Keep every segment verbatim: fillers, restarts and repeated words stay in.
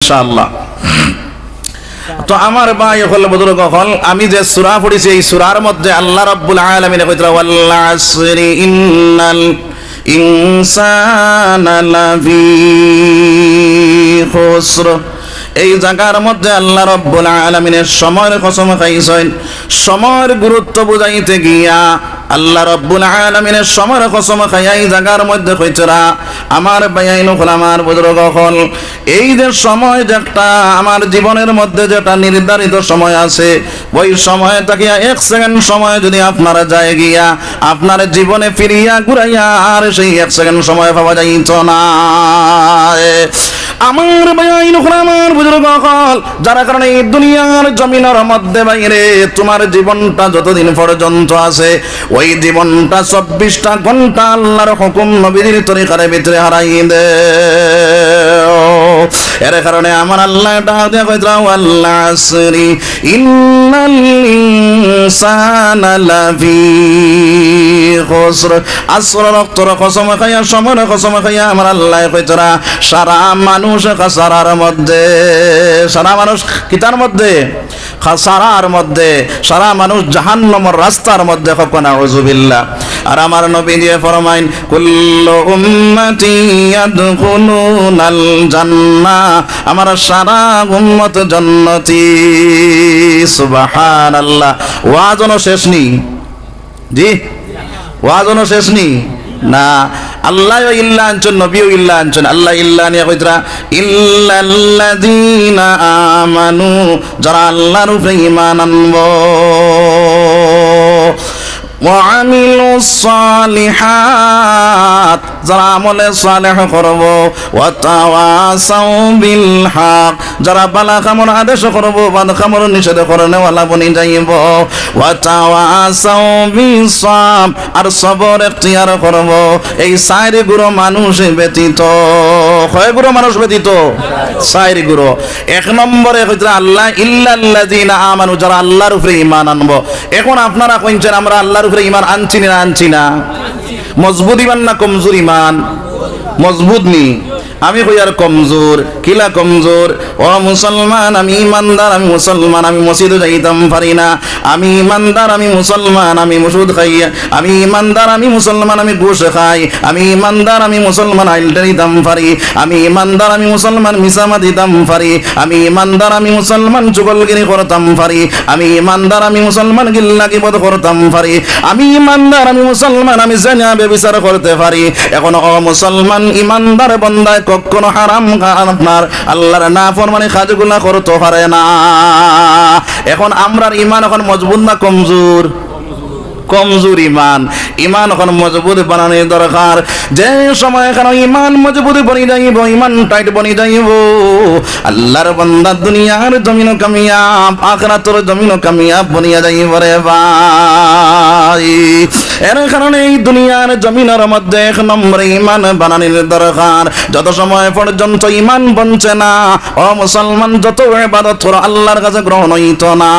ইনশাআল্লাহ। তো আমার ভাই অকল, বুজুর্গ অকল, আমি যে সূরা পড়ছি, এই সূরার মধ্যে আল্লাহ রাব্বুল আলামিনে কইতরা, "ওয়াল আসরি ইন্নাল ইনসানা লাফি খুসর।" এই জাগার মধ্যে আল্লাহ রাব্বুল আলামিনে সময়র কসম খাইছইন। সময়র গুরুত্ব বুঝাইতে গিয়া আল্লাহ রাব্বুল আলামিনে সময়র কসম খাইয়া এই জাগার মধ্যে কইতরা, আমার ভাইয়াইন অকল, আমার বুজুর্গ অকল, এই যে সময়, যে একটা আমার জীবনের মধ্যে যেটা নির্ধারিত সময় আছে, ওই সময় থাকিয়া এক সেকেন্ড সময় যদি আপনারা যায় গিয়া, আপনার জীবনে ফিরিয়া ঘুরাইয়া আর সেই এক সেকেন্ড সময় পাওয়া যাইত না। আমার ভাইয়াইন অকল, আমার বুজুর্গ অকল, যার কারণে এই দুনিয়ার জমিনর মধ্যে বাইরে তোমার জীবনটা যতদিন পর্যন্ত আছে, ওই জীবনটা চব্বিশটা ঘন্টা আল্লাহর হুকুম নবীজির তরিকার ভিতরে হারাই দেও। এর কারণে আমার আল্লাহ ডাক দিয়া কইতরা, "ওয়াল আসরি ইন্নাল ইনসানা লাফি খুসর।" আসর অক্তর কসম খাইয়া, সময়র কসম খাইয়া আমার আল্লাহ কইতরা, সারা মানুষ খাসারার মধ্যে। সারা মানুষ কিতার মধ্যে? খাসারার মধ্যে, সারা মানুষ জাহান্নামর রাস্তার মধ্যে। কও না আউযুবিল্লাহ। আর আমার নবীজিয়ে ফরমাইন, "কুল্লু উম্মতি ইয়াদখুলুনাল জান্নাহ।" আমার সারা উম্মত জান্নাতি। সুবহানাল্লাহ। ওয়াজ অনো শেষ নি? জি? ওয়াজ অনো শেষ নি? না। আল্লায়ও ইল্লা আনছইন, নবীও ইল্লা আনছইন। আল্লায় ইল্লা আনিয়া কইতরা, "ইল্লাল্লাযীনা আমানু", যারা আল্লাহর উপরে ঈমান আনবো, "ওয়া আমিলুস সালিহাত", যারা আমলে সালেহ করবো, "ওয়া তাওয়াসাউ বিল হক", যারা বালা কামর আদেশ করবো, বাদ কামর নিষেধ করনেওয়ালা বনি যাইবো, "ওয়া তাওয়াসাউ বিস সাবর", আর সবর এখতিয়ার করবো। এই চাইর গুরু মানুষ ব্যতীত, কয় গুরু মানুষ ব্যতীত? চাইর গুরু। এক নম্বরে কইতরা আল্লায়, "ইল্লাল্লাযীনা আমানু", যারা আল্লাহর উপরে ঈমান আনবো। এখন আপনারা কইনছেন, আমরা আল্লাহর উপরে ঈমান আনছি না, আনছি না? মজবুত ঈমান না কমজুর ঈমান? মজবুত নি? আমি কই আর কমজুর, কিলা কমজুর? ও মুসলমান, আমি ইমানদার, আমি মুসলমান, আমি মসজিদো যাইতাম পারি না। আমি ইমানদার, আমি মুসলমান, আমি সুদ খাই। আমি ইমানদার, আমি মুসলমান, আমি ঘুষ খাই। আমি ইমানদার, আমি মুসলমান, আইল টানিতাম পারি। আমি ইমানদার, আমি মুসলমান, মিছা মাতিতাম পারি। আমি ইমানদার, আমি মুসলমান, চুগলগিরি করতাম পারি। আমি ইমানদার, আমি মুসলমান, গিল্লা গিবত করতাম পারি। আমি ইমানদার, আমি মুসলমান, আমি জেনা ব্যভিচার করতে পারি। এখন ও মুসলমান, ইমানদার বন্দায় কখনো হারাম কাম, আপনার আল্লাহর নাফরমানি কাজগুলা করতে পারে না। এখন আমরার ইমান এখন মজবুত না কমজুর? কমজুর ইমান। ইমান এখন মজবুত বানানির দরকার। যে সময় এখানো ইমান মজবুত বনি যাইবো, ইমান টাইট বনি যাইবো, আল্লাহর বন্দা দুনিয়ার জমিনো কামিয়াব, আখিরাতর জমিনো কামিয়াব বনিয়া যাইবো রে ভাই। এর কারণে এই দুনিয়ার জমিনর মধ্যে এক নম্বরে ইমান বানানির দরকার। যত সময় পর্যন্ত ইমান বনছে না, ও মুসলমান, যত ইবাদত করো আল্লাহর কাছে গ্রহণ হইতো না।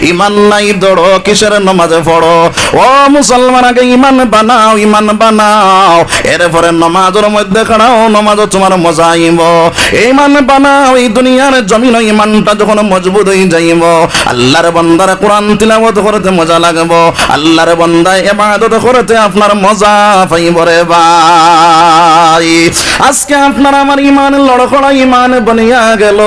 ইমান নাই দৌড়ো, কিসের নমাজ পড়ো? ও মুসলমান, আগে ইমান বানাও, ইমান বানাও, এরপরে নমাজর মধ্যে খাড়াও, নমাজও তোমার মজা আইবো। ইমান বানাও, এই দুনিয়ার জমিনো ইমানটা যখন মজবুত হই যাইবো, আল্লাহর বন্দার কোরআন তিলাওয়াত করতে মজা লাগবো, আল্লাহর বন্দায় ইবাদত করতে আপনার মজা পাইবো রে ভাই। আজকে আপনার আমার ইমান লড়খড়া ইমান বনিয়া গেল।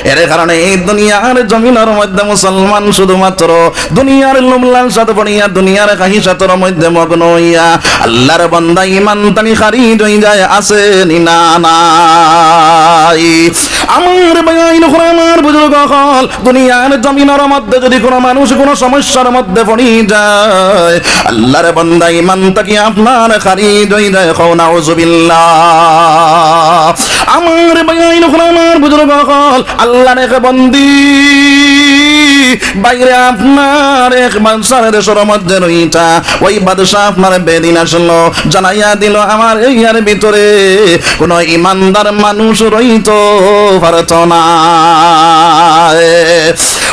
এর কারণে এই দুনিয়ার জমিনর মধ্যে মুসলমান শুধুমাত্র দুনিয়ার লোভ লালসাত পড়িয়া, দুনিয়ার খাহিশাতর মধ্যে মগ্ন হইয়া আল্লাহর বন্দা ইমান তানি খারিজ হই যায়, আছে নি না নাই? আমার ভাইয়াইন অকল, আমার বুজুর্গ অকল, দুনিয়ার জমিনর মধ্যে যদি কোনো মানুষ কোনো সমস্যার মধ্যে পড়ি যায়, আল্লাহর বন্দা ইমান থাকি আপনার খারিজ হই যায়, কও নাউজুবিল্লাহ। আমার ভাইয়াইন অকল, আমার বুজুর্গ অকল, আল্লাহর এক বন্দি বাইরে আপনার এক বাদশার দেশর মধ্যে রইতা, ওই বাদশা আপনার বেদিন আসলো, জানাইয়া দিল, আমার এরিয়ার ভিতরে কোনো ইমানদার মানুষ রইতো পারতো না।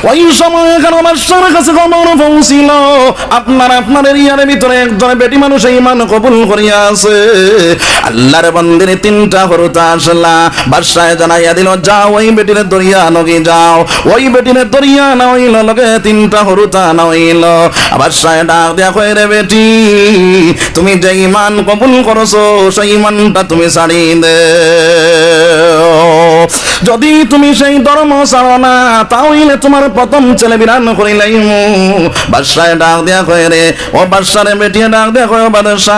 ওই সময় এখানে বাদশার কাছে খবর পৌঁছিল, আপনার, আপনার এরিয়ার ভিতরে একজন বেটি মানুষ ঈমান কবুল করিয়া আছে। আল্লাহর বন্দির তিনটা হুরুতা আসলা। বাদশায় জানাইয়া দিল, "যাও, ওই বেটিরে ধরিয়া আনোগি যাও।" ওই বেটিরে ধরিয়া আনা অইল, লগে তিনটা হুরুতা আনা অইল। বাদশায় ডাক দিয়া কয়, "রে বেটি, তুমি যে ঈমান কবুল করছো, সেই ঈমানটা তুমি ছাড়ি দেও। যদি তুমি সেই ধর্ম ছাড়ো না, তা অইলে তুমার প্রথম ছেলে বিরান করিলাইমু।" বাদশায় ডাক দিয়া কয়, "রে, ও বাদশারে বেটিয়ে ডাক দিয়া কয়, ও বাদশা,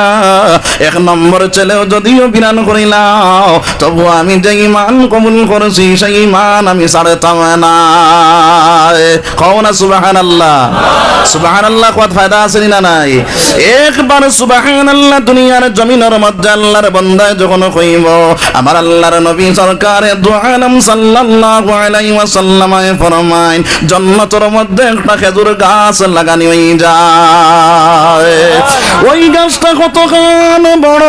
এক নম্বর ছেলেও যদিও বিরান করিলাও, তবু আমি যে ঈমান কবুল করছি, সেই ঈমান আমি ছাড়তাম না।" কও না সুবহানাল্লাহ। সুবহানাল্লাহ কওয়াত ফায়দা আছে নি না নাই? একবার সুবহানাল্লাহ দুনিয়ার জমিনর মধ্যে আল্লাহর বন্দায় যখন কইব, আমার আল্লাহর নবী সরকারে দু আলম সাল্লাল্লাহু আলাইহি ওয়াসাল্লামে ফরমাইন, জন্নতর মধ্যে একটা খেজুর গাছ লাগানি অই যায়। ওই গাছটা কতখান বড়,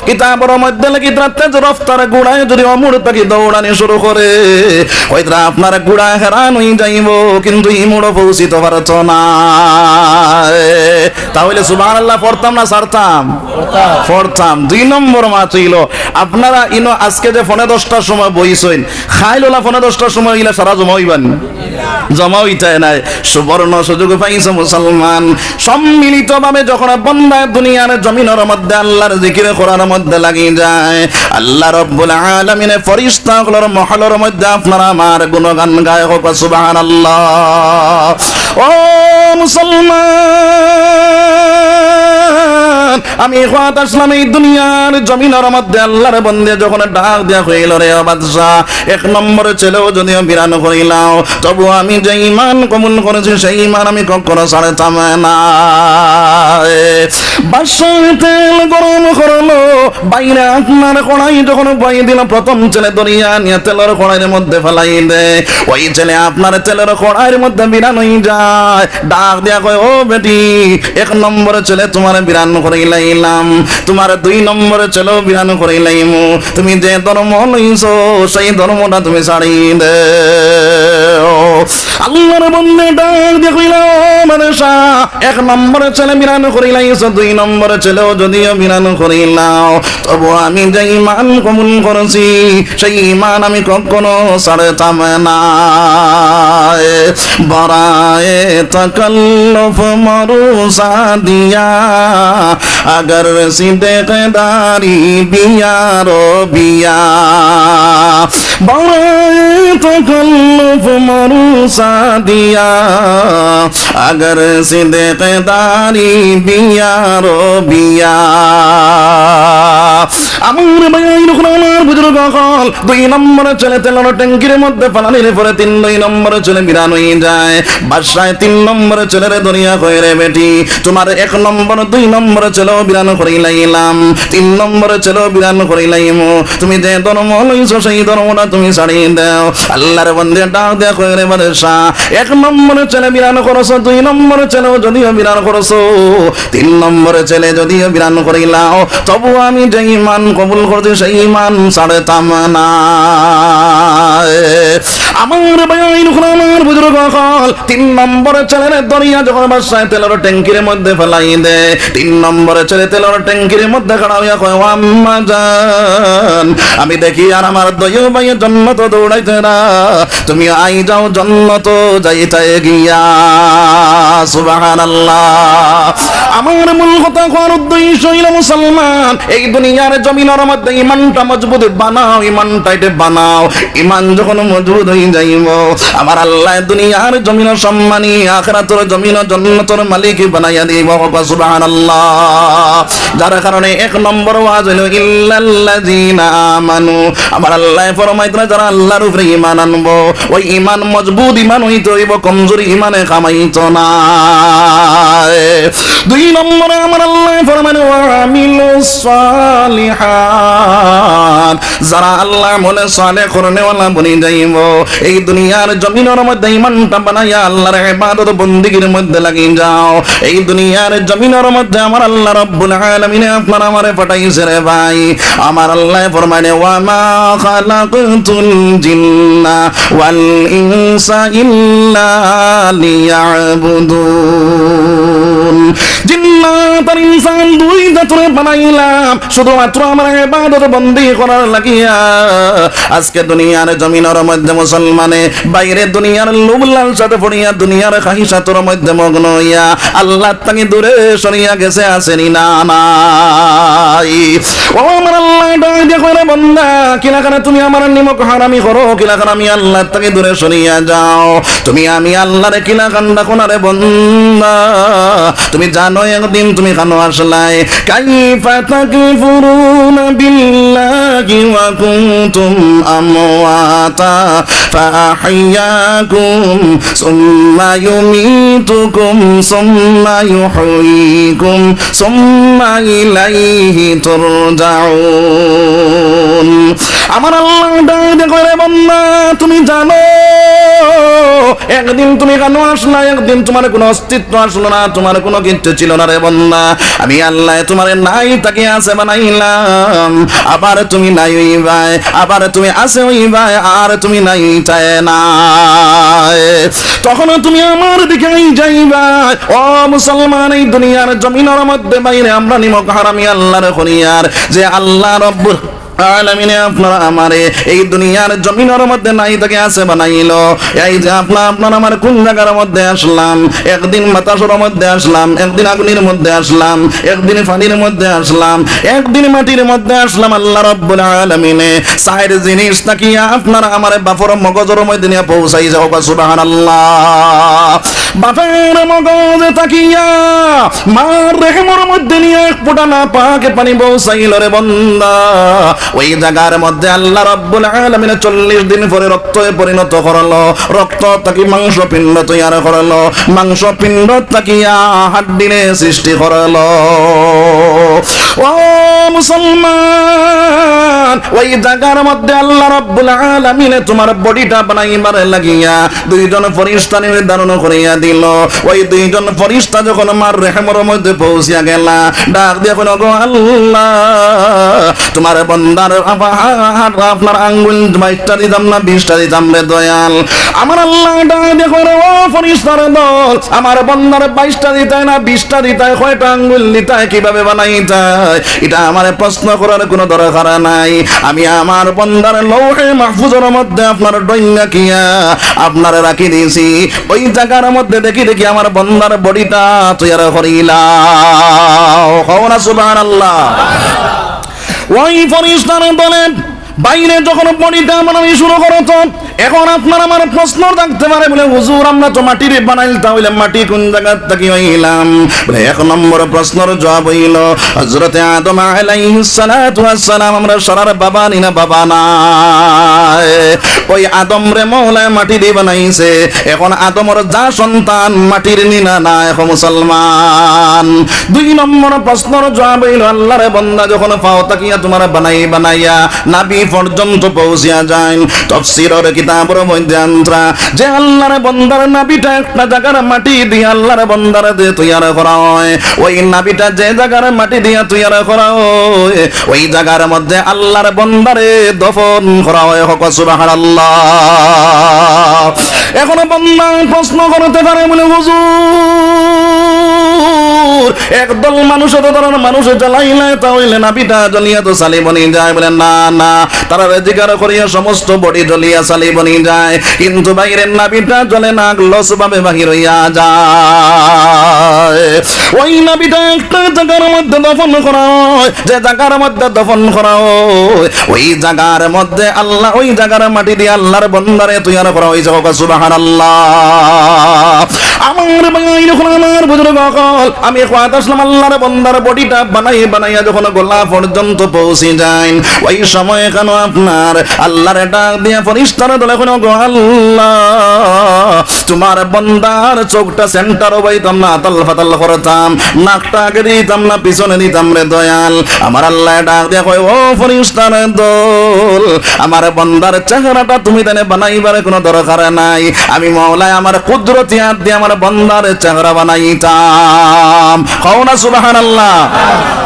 কিতাবর মধ্যে লেখি, তারা তেজ রফতার ঘোড়ায় যদি অমুর থাকি দৌড়ানি শুরু করে, কইতরা আপনার ঘোড়া হেরান অই যাইব, কিন্তু ইমুড়ও পৌঁছিত পারত না। তাহলে সুবহানাল্লাহ পড়তাম না ছাড়তাম? পড়তাম। দুই নম্বর মাত অইল, আপনারা ইনো আজকে যে পৌনে দশটার সময় বইছইন, খাইল ওলা পৌনে দশটার সময় অইলে সারা জমা অইবা নি? জমা অইতায় নায়। সুবর্ণ সুযোগ পাইছো মুসলমান। সম্মিলিতভাবে যখন বন্দা দুনিয়ার জমিনর মধ্যে আল্লাহর জিকির করার মধ্যে লাগি যায়, আল্লাহ রব্বুল আলামিনে ফেরেশতা অকলর মহলর মধ্যে আপনারা আমার গুণগান গায়, কও সুবহানাল্লাহ। ও মুসলমান, আমি কওয়াত আসলাম, এই দুনিয়ার জমিনর মধ্যে আল্লাহর বন্দে যখন ডাক দিয়া কইল, "রে ও বাদশা, এক নম্বর ছেলেও যদিও বিরান করিলাও, তবু আমি যে ঈমান কবুল করেছি, সেই ঈমান আমি কখনো ছাড়তাম না।" বাদশায় তেল গরম করলো, বাইরে আপনার কড়াই যখন বই দিল, প্রথম ছেলে ধরিয়া নিয়া তেলর কড়াইর মধ্যে ফালাই দে। ওই ছেলে আপনার তেলর কড়াইর মধ্যে বিরান অই যায়। ডাক দিয়া কয়, "ও বেটি, এক নম্বর ছেলে তুমারে বিরান করিলাইলাম, তুমার দুই নম্বর ছেলেও বিরান করিলাইমু। তুমি যে ধর্ম লইছো, সেই ধর্মটা তুমি ছাড়ি দেও।" আল্লাহর বন্দে ডাক দিয়া কইলা, "ও বাদশা, এক নম্বর ছেলে বিরান করিলাইছো, দুই নম্বর ছেলেও যদিও বিরান করিলাও, তবু আমি যে ঈমান কবুল করছি, সেই ঈমান আমি কখনো ছাড়তাম না।" برائے تکلف مروسا دیا، اگر صدق داری بیار و بیا۔ برائے تکلف مروسا دیا، اگر صدق داری بیار و بیا۔ আমার ভাই, এই রকম আমার বুজুর্গ অকল, দুই নম্বর ছেলে তেলর ট্যাঙ্কির মধ্যে ফালানির পরে তিন, দুই নম্বর ছেলে বিরান অই যায়। বাদশায় তিন নম্বর ছেলেরে ধরিয়া কয়, "রে বেটি, তুমার এক নম্বর, দুই নম্বর ছেলেও বিরান করিলাইলাম, তিন নম্বর ছেলেও বিরান করিলাইমু। তুমি যে ধর্ম লইছো, সেই ধর্মটা তুমি ছাড়ি দেও।" আল্লাহর বন্দে ডাক দিয়া কয়, "রে বাদশা, এক নম্বর ছেলে বিরান করছো, দুই নম্বর ছেলেও যদিও বিরান করছো, তিন নম্বর ছেলে যদিও বিরান করিলাও, তবু আমি যে ঈমান কবুল করছি, সেই ঈমান ছাড়তাম না।" আমার ভাই, এই রকম আমার বুজুর্গ অকল, তিন নম্বর ছেলেরে ধরিয়া যখন বাদশায় তেলর ট্যাঙ্কির মধ্যে ফালাই দে, তিন নম্বর ছেলে তেলর ট্যাঙ্কির মধ্যে খাড়া অইয়া কয়, "ও আম্মা জান, আমি দেখি আর আমার দুইও ভাইয়ে জন্নতো দৌড়াইতরা, তুমি আই যাও, জন্নতো যাইতায় গিয়া।" সুবহানাল্লাহ। আমার মূল কথা কওয়ার উদ্দেশ্য অইল, মুসলমান, এই দুনিয়ার জমিনর মধ্যে ঈমানটা মজবুত বানাও, ঈমান টাইট বানাও। ঈমান যখন মজবুত অই যাইব, আমার আল্লায় দুনিয়ার জমিনও সম্মানী, আখিরাতর জমিনও জন্নতর মালিক বানাইয়া দিব। কও সুবহানাল্লাহ। যার কারণে এক নম্বর ওয়াজ অইল, "ইল্লাল্লাযীনা আমানু।" আমার আল্লায় ফরমাইতরা, যারা আল্লাহর উপরে ঈমান আনবো, ওই ঈমান মজবুত ঈমান অইতে অইব, কমজোর ঈমানে কাম অইতো নায়। দুই নম্বরে আমার আল্লায় ফরমাইন, "ওয়া আমিলুস সালিহাত।" যারা আল্লাহ আমলে সালেহ করনেওয়ালা বনি যাইব, এই দুনিয়ার জমিনর মধ্যে ঈমানটা বানাইয়া আল্লাহর ইবাদত বন্দিগির মধ্যে লাগি যাও। এই দুনিয়ার জমিনর মধ্যে আমার আল্লাহ রাব্বুল আলামিনে আপনার আমারে পাঠাইছে রে ভাই। আমার আল্লায় ফরমাইন, "ওয়া মা খালাকতুল জিন্না ওয়াল ইনসা إلا ليعبدون। জিন্নাত আর ইনসান দুই জাতরে বানাইলাম শুধুমাত্র আমার ইবাদত বন্দি করার লাগিয়া। আজকে দুনিয়ার জমিনর মধ্যে মুসলমানে বাইরে দুনিয়ার লোভ লালসাত পড়িয়া দুনিয়ার খাহিশাতর মধ্যে মগ্ন অইয়া আল্লাহ থাকি দূরে সরিয়া গেছে, আছে নি না নাই? ও আমার আল্লাহ, ডাক দিয়া কয়, "রে বন্দা, কিলাখান তুমি আমার নিমক হারামি করো, কিলাখান আমি আল্লাহ থাকি দূরে সরিয়া যাও? তুমি আমি আল্লাহরে কিলাখান ডাকো না রে বন্দা? তুমি জানো একদিন তুমি কানো আসলায়?" كيف تكفرون بالله وكنتم أمواتا فأحياكم ثم يميتكم ثم يحييكم ثم إليه ترجعون। আমার আল্লাহ ডাক দিয়া কয়, "রে বান্দা, তুমি জানো একদিন তুমি কানো আসলা, একদিন তোমার কোনো অস্তিত্ব আসলো না, তোমার কোনো কিচ্ছু ছিল না রে বান্দা। আমি আল্লাহ তোমারে নাই থাকি আছে বানাইলাম, আবার তুমি নাই অইবায়, আবার তুমি আছে অইবায়, আর তুমি নাই অইতায় নায়। তখন তুমি আমার দিকে আই যাইবায়।" ও মুসলমান, এই দুনিয়ার জমিনর মধ্যে বাইরে আমরা নিমক হারামি আল্লাহর খনিয়ার, যে আল্লাহ রব্বুল আলামিনে আপনার আমারে এই দুনিয়ার জমিনর মধ্যে নাই থাকি আছে বানাইলো। এই যে আপনার, আপনার আমার কোন জাগার মধ্যে আসলাম? একদিন বাতাসর মধ্যে আসলাম, একদিন আগুনের মধ্যে আসলাম, একদিন পানির মধ্যে আসলাম, একদিন মাটির মধ্যে আসলাম। আল্লাহ রাব্বুল আলামিনে চাইর জিনিস থাকিয়া আপনার আমারে বাফর মগজর মধ্যে নিয়া পৌঁছাই যাও। সুবহানাল্লাহ। বাফর মগজ থাকিয়া মার রেহেমর মধ্যে নিয়া এক ফুটা নাপাক পানি পৌঁছাইল রে বন্দা। ওই জাগার মধ্যে আল্লাহ রাব্বুল আলামিন চল্লিশ দিন পরে রক্তে পরিণত করলো। রক্ত থাকি মাংসপিণ্ড তৈয়ার করলো, মাংসপিণ্ড থাকিয়া হাড্ডিরে সৃষ্টি করলো। ও মুসলমান, ওই জাগার মধ্যে আল্লাহ রাব্বুল আলামিনে তোমার বডিটা বানাইবার লাগিয়া দুইজন ফরিস্তা নির্ধারণ করিয়া দিল। ওই দুইজন ফরিস্তা যখন মার রেহেমর মধ্যে পৌঁছিয়া গেলা, ডাক দিয়া কইল, "গো আল্লাহ, তোমার বন্দার আফা-, হা-, হা-, আপনার আঙ্গুল বাইশটা দিতাম না বিশটা দিতাম রে দয়াল?" আমার আল্লাহ ডাক দিয়া কইল, "ও ফরিস্তার দল, আমার বন্দার বাইশটা দিতায় না বিশটা দিতায়, কয়টা আঙ্গুল দিতায়, কিভাবে বানাইতায়, এটা আমারে প্রশ্ন করার কোনো দরকার নাই। আমি আমার বন্দার লৌহে মাহফুজর মধ্যে আপনার ডইঙ্গা কিয়া আপনারে রাখি দিছি।" ওই জাগার মধ্যে দেখি দেখি আমার বন্দার বডিটা তৈয়ার করিলাও। কও না সুবহানাল্লাহ। ওই ফরিস্তার দলে বাইরে যখন বডিটা বানানি শুরু করতো, এখন আপনার আমার প্রশ্ন থাকতে পারে বলে, "হুজুর, আমরা তো মাটিরে বানাইল, তাহলে মাটি কোন জাগার থাকি অইলাম?" বলে, এক নম্বর প্রশ্নর জবাব অইল, হযরতে আদম আলাইহিস সালাতু ওয়াস সালাম আমরা সারার বাবা নি না, বাবা নায়। ওই আদমরে মওলায় মাটি দি বানাইছে। এখন আদমর যা সন্তান মাটির নি না নায়, এখন মুসলমান। দুই নম্বর প্রশ্নর জবাব অইল, আল্লাহর বন্দা যখন পাও থাকিয়া তোমার বানাই বানাইয়া নাভি পর্যন্ত পৌঁছিয়া যাইন, তফসিরর কিতাবর মধ্যে আনরা যে আল্লাহর বন্দার নাভিটা একটা জাগার মাটি দিয়া আল্লাহর বন্দারে যে তৈয়ার করা হয়, ওই নাভিটা যে জাগার মাটি দিয়া তৈয়ার করা হয়, ওই জাগার মধ্যে আল্লাহর বন্দারে দফন করা হয়। কও সুবহানাল্লাহ। এখন বন্দা প্রশ্ন করতে পারে বলে, "হুজুর, একদল মানুষ তো ধরুন মানুষ জ্বালাইলে তা হইলে নাভিটা জ্বলিয়া তো ছালি বনি যায়।" বলে, "না, না, তারারে জিকার করিয়া সমস্ত বডি জ্বলিয়া ছালি বনি যায়, কিন্তু বাইরের নাভিটা জ্বলে না, লস ভাবে বাহির হইয়া যায়।" ওই নাভিটা একটা জাগার মধ্যে দফন করা হয়, যে জাগার মধ্যে দফন করা হয়, ওই জাগার মধ্যে আল্লাহ, ওই জাগার মাটি দিয়া আল্লাহর বন্দারে তৈয়ার করা হইছে। কও সুবহানাল্লাহ। আমার ভাই, যখন আমার বুজুর্গ অকল, আমি কওয়াত আসলাম আল্লাহর বন্দার বডিটা বানাই বানাইয়া যখন গলা পর্যন্ত পৌঁছি যাইন, ওই সময় কেন আপনার আল্লাহরে ডাক দিয়া ফরিস্তার দলে কইন, "গো আল্লাহ, তোমার বন্দার চোখটা সেন্টারো বাইতাম না, আতাল ফাতাল করতাম, নাকটা আগে দিতাম না, পিছনে দিতাম রে দয়াল।" আমার আল্লাহ ডাক দিয়া কয়, "ও ফরিস্তার দল, আমার বন্দার চেহারাটা তুমি তানে বানাইবার কোনো দরকার নাই, আমি মওলায় আমার কুদরতি হাত দিয়া আমার বন্দার চেহারা বানাইতাম।" কও না সুবহানাল্লাহ।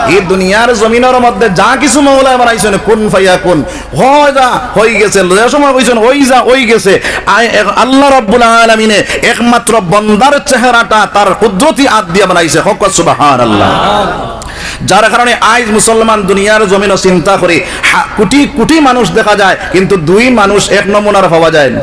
ই দুনিয়ার জমিনর মধ্যে যা কিছু মৌলায় বানাইছইন, কুন ফায়াকুন, অয় যা, অইগেছে। যে সময় কইছইন, অই যা, অইগেছে। আই-, এক-, আল্লাহ রাব্বুল আলামিনে একমাত্র বন্দার চেহারাটা তার কুদরতি আত দিয়া বানাইছে। কউক্কা সুবহানাল্লাহ। যার কারণে আইজ মুসলমান দুনিয়ার জমিনো চিন্তা করি, হা-, কোটি কোটি মানুষ দেখা যায়, কিন্তু দুই মানুষ এক নমুনার পাওয়া যায় না।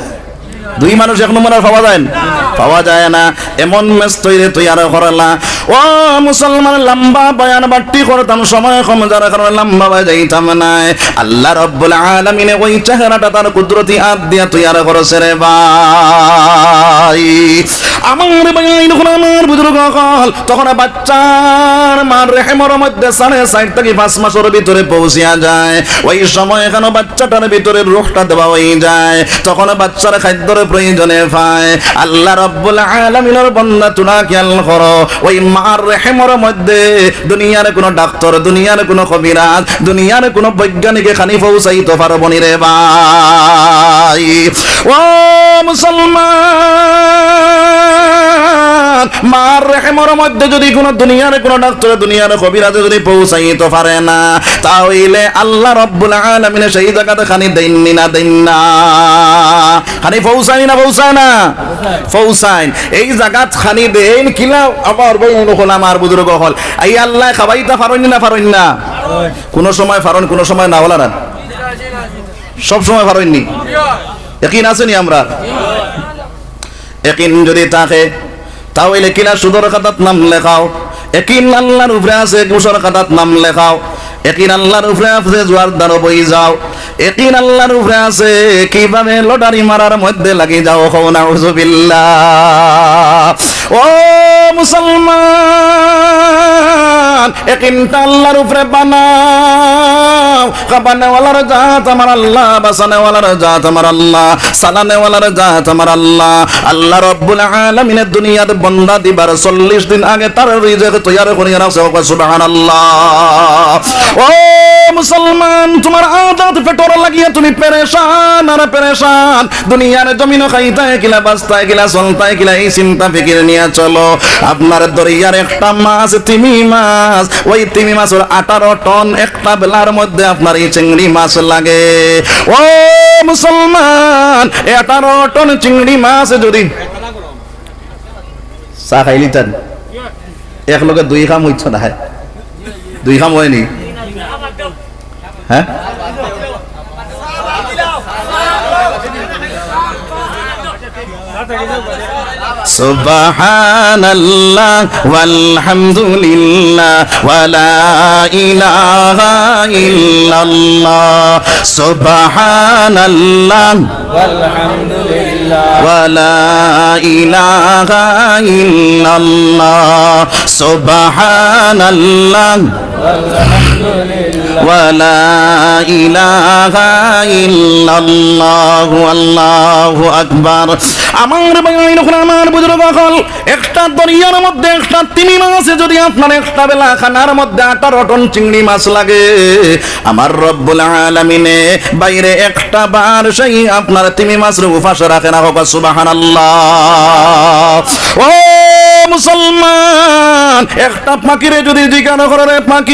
দুই মানুষ এক নমুনার পাওয়া যায় না, পাওয়া যায় না। এমন মেজ তৈরি তৈয়ার করলা। ও মুসলমান, লম্বা বয়ান বাট্টি করতাম, সময় কম, যার কারণে লম্বা বায় যাইতাম নায়। আল্লাহ রাব্বুল আলামিনে ওই চেহারাটা তার কুদরতি আত দিয়া তৈয়ার করছে রে ভাই। আমার ভাই, অখন আমার বুজুর্গ অকল, তখন বাচ্চার মার রেহেমর মধ্যে সাড়ে চাইর থাকি পাঁচ মাসর ভিতরে পৌঁছিয়া যায়। ওই সময় কেন বাচ্চাটার ভিতরে রুহটা দেওয়া অই যায়, তখন বাচ্চার খাদ্যর প্রয়োজনে পায়। আল্লাহ রাব্বুল আলামিনর বন্দা, তুরা খেয়াল করো, ওই মার রেহেমর মধ্যে দুনিয়ার কোনো ডাক্তার, দুনিয়ার কোনো কবিরাজ, দুনিয়ার কোনো বৈজ্ঞানিকে খানি পৌঁছাইতো পারবো নি রে ভাই। ও মুসলমান, মার রেহেমর মধ্যে যদি কোনো দুনিয়ার কোনো ডাক্তারে, দুনিয়ার কবিরাজে যদি পৌঁছাইতো পারে না, তা অইলে আল্লাহ রাব্বুল আলামিনে সেই জাগাত খানি দেইন নি না দেইন না? খানি পৌঁছাইন নি না পৌঁছাইন না? পৌঁছাইন। এই জাগাত খানি দেইন কিলা? আমার ভাই অকল, আমার বুজুর্গ অকল, এই আল্লায় খাবাইতা পারইন নি না পারইন না? কোনো সময় পারইন, কোনো সময় না, অলা না? সব সময় পারইন নি? একিন আছে নি আমরার? একিন যদি থাকে, তা অইলে কিলা সুদর খাতাত নাম লেখাও। একিন আল্লাহর উপরে আছে, ঘুষর খাতাত নাম লেখাও। একিন আল্লাহর উপরে আছে, জুয়ার দ্বারো বই যাও। একিন আল্লাহর উপরে আছে, কিভাবে লটারি মারার মধ্যে লাগি যাও। কও নাউজুবিল্লাহ। ও মুসলমান, একিনটা আল্লাহর উপরে বানাও। খাবানেওয়ালার জাত আমার আল্লাহ, বাঁচানেওয়ালার জাত আমার আল্লাহ, চালানেওয়ালার জাত আমার আল্লাহ। আল্লাহ রাব্বুল আলামিনে দুনিয়াত বন্দা দিবার চল্লিশ দিন আগে তার রিজিক তৈয়ার করিয়া রাখছে। কও সুবহানাল্লাহ। ও মুসলমান, তোমার আজাদ পেটর লাগিয়া তুমি পেরেশান আর পেরেশান। দুনিয়ার জমিনো খাইতায় কিলা, বাঁচতায় কিলা, চলতায় কিলা, এই চিন্তা ফিকির নিয়া চলো। আপনার দরিয়ার একটা মাছ, তিমি মাছ, ওই তিমি মাছর আঠারো টন একটা বেলার মধ্যে আপনার এই চিংড়ি মাছ লাগে। ও মুসলমান, এই আঠারো টন চিংড়ি মাছ যদি চা খাইলিতেন, এক লগে দুই কাম অইতো না, হ্যাঁ? দুই কাম অয়নি? হ্যাঁ? সুবহানাল্লাহ ওয়ালহামদুলিল্লাহ ওয়ালা ইলাহা ইল্লাল্লাহ। সুবহানাল্লাহ ওয়ালহামদুলিল্লাহ। ওয়ালা ইলাহা ইল্লাল্লাহ। সুবহানাল্লাহ। ওয়ালহামদুলিল্লাহ। ওয়ালা ইলাহা ইল্লাল্লাহু। আল্লাহু আকবার। আমার ভাই অকল, আমার বুজুর্গ অকল, একটা দরিয়ার মধ্যে একটা তিমি মাছে যদি আপনার একটা বেলা খানার মধ্যে আঠারো টন চিংড়ি মাছ লাগে, আমার রব্বুল আলামিনে বাইরে একটা বার সেই আপনার তিমি মাছরে উপাস রাখে না। কও সুবহানাল্লাহ। ও মুসলমান, একটা পাখিরে যদি জিজ্ঞাসা করে, "রে পাখি,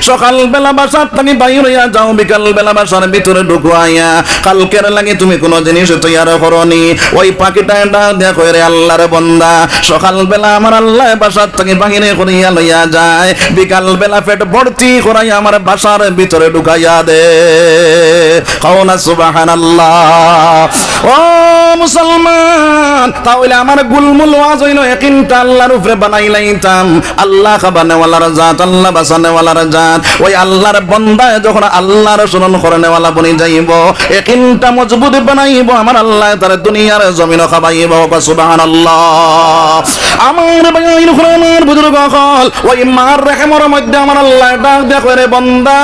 সকালবেলা বাসার থাকি বাইর অইয়া যাও, বিকালবেলা বাসার ভিতরে ঢুকো আইয়া, কালকের লাগি তুমি কোনো জিনিস তৈয়ার করো নি?" ওই পাখিটায় ডাক দিয়া কয়, "রে আল্লাহর বন্দা, সকালবেলা আমার আল্লায় বাসার থাকি বাহিরে করিয়া লইয়া যায়, বিকালবেলা পেট ভর্তি করাইয়া আমার বাসার ভিতরে ঢুকাইয়া দে।" কও না সুবহানাল্লাহ। ও মুসলমান, তা অইলে আমার গুলমুল ওয়াজ অইলো একিনটা আল্লাহর উপরে বানাইলাইতাম। আল্লাহ খাবানেওয়ালার জাত, আল্লাহ বাঁচানেওয়ালার জাত। ওই আল্লাহর বন্দায় যখন আল্লাহর স্মরণ করনেওয়ালা বনি যাইবো, একিনটা মজবুত বানাইবো, আমার আল্লায় তারে দুনিয়ার জমিনো খাবাইবো। কও সুবহানাল্লাহ। আমার ভাই অকল, আমার বুজুর্গ অকল, ওই মার রেহেমর মধ্যে আমার আল্লায় ডাক দিয়া কয়, "রে বন্দা,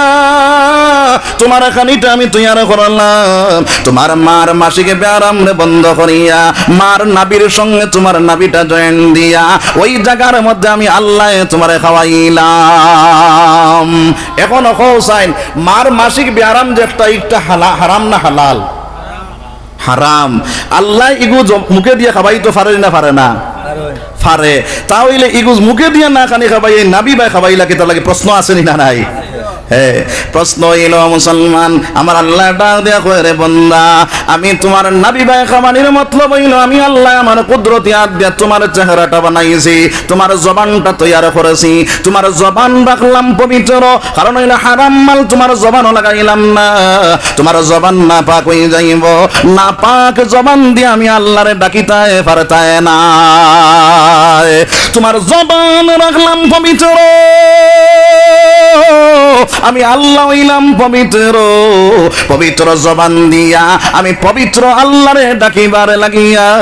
তোমার খানিটা আমি তৈয়ার করলাম, তোমার মার মাসিক ব্যারামরে বন্ধ করিয়া, মার নাভির সঙ্গে তোমার নাভিটা জয়েন দিয়া, ওই জাগার মধ্যে আমি আল্লায় তোমারে খাওয়াইলাম।" অখন কও চাইন, মার মাসিক ব্যারাম যে একটা, একটা হালা-, হারাম না হালাল? হারাম। আল্লায় ইগু জ-, মুখে দিয়া খাবাইতো পারে না, পারে না? পারে, তা অইলে ইগুজ মুখে দিয়া না খানি খাবাই, এই নাবি বায় খাবাইলা কিতার লাগি? প্রশ্ন আছে নি না নাই? হ্যাঁ, প্রশ্ন অইলো মুসলমান, আমার আল্লায় ডাক দিয়া কয়, "রে বন্দা, আমি তুমার নাবি বায় খাবানির মতলব অইলো আমি আল্লায় আমার কুদরতি আত দিয়া তুমার চেহারাটা বানাইছি, তুমার জবানটা তৈয়ার করেছি, তুমার জবান রাখলাম পবিত্র, কারণ অইলো হারাম মাল তুমার জবানো লাগাইলাম না, তুমার জবান নাপাক অই যাইবো, নাপাক জবান দিয়া আমি আল্লারে ডাকিতায় পারতায় না।" তুমার জবান রাখলাম পবিত্র, আমি আল্লাহ অইলাম পবিত্র। পবিত্র জবান দিয়া আমি পবিত্র আল্লারে ডাকিবার লাগিয়া,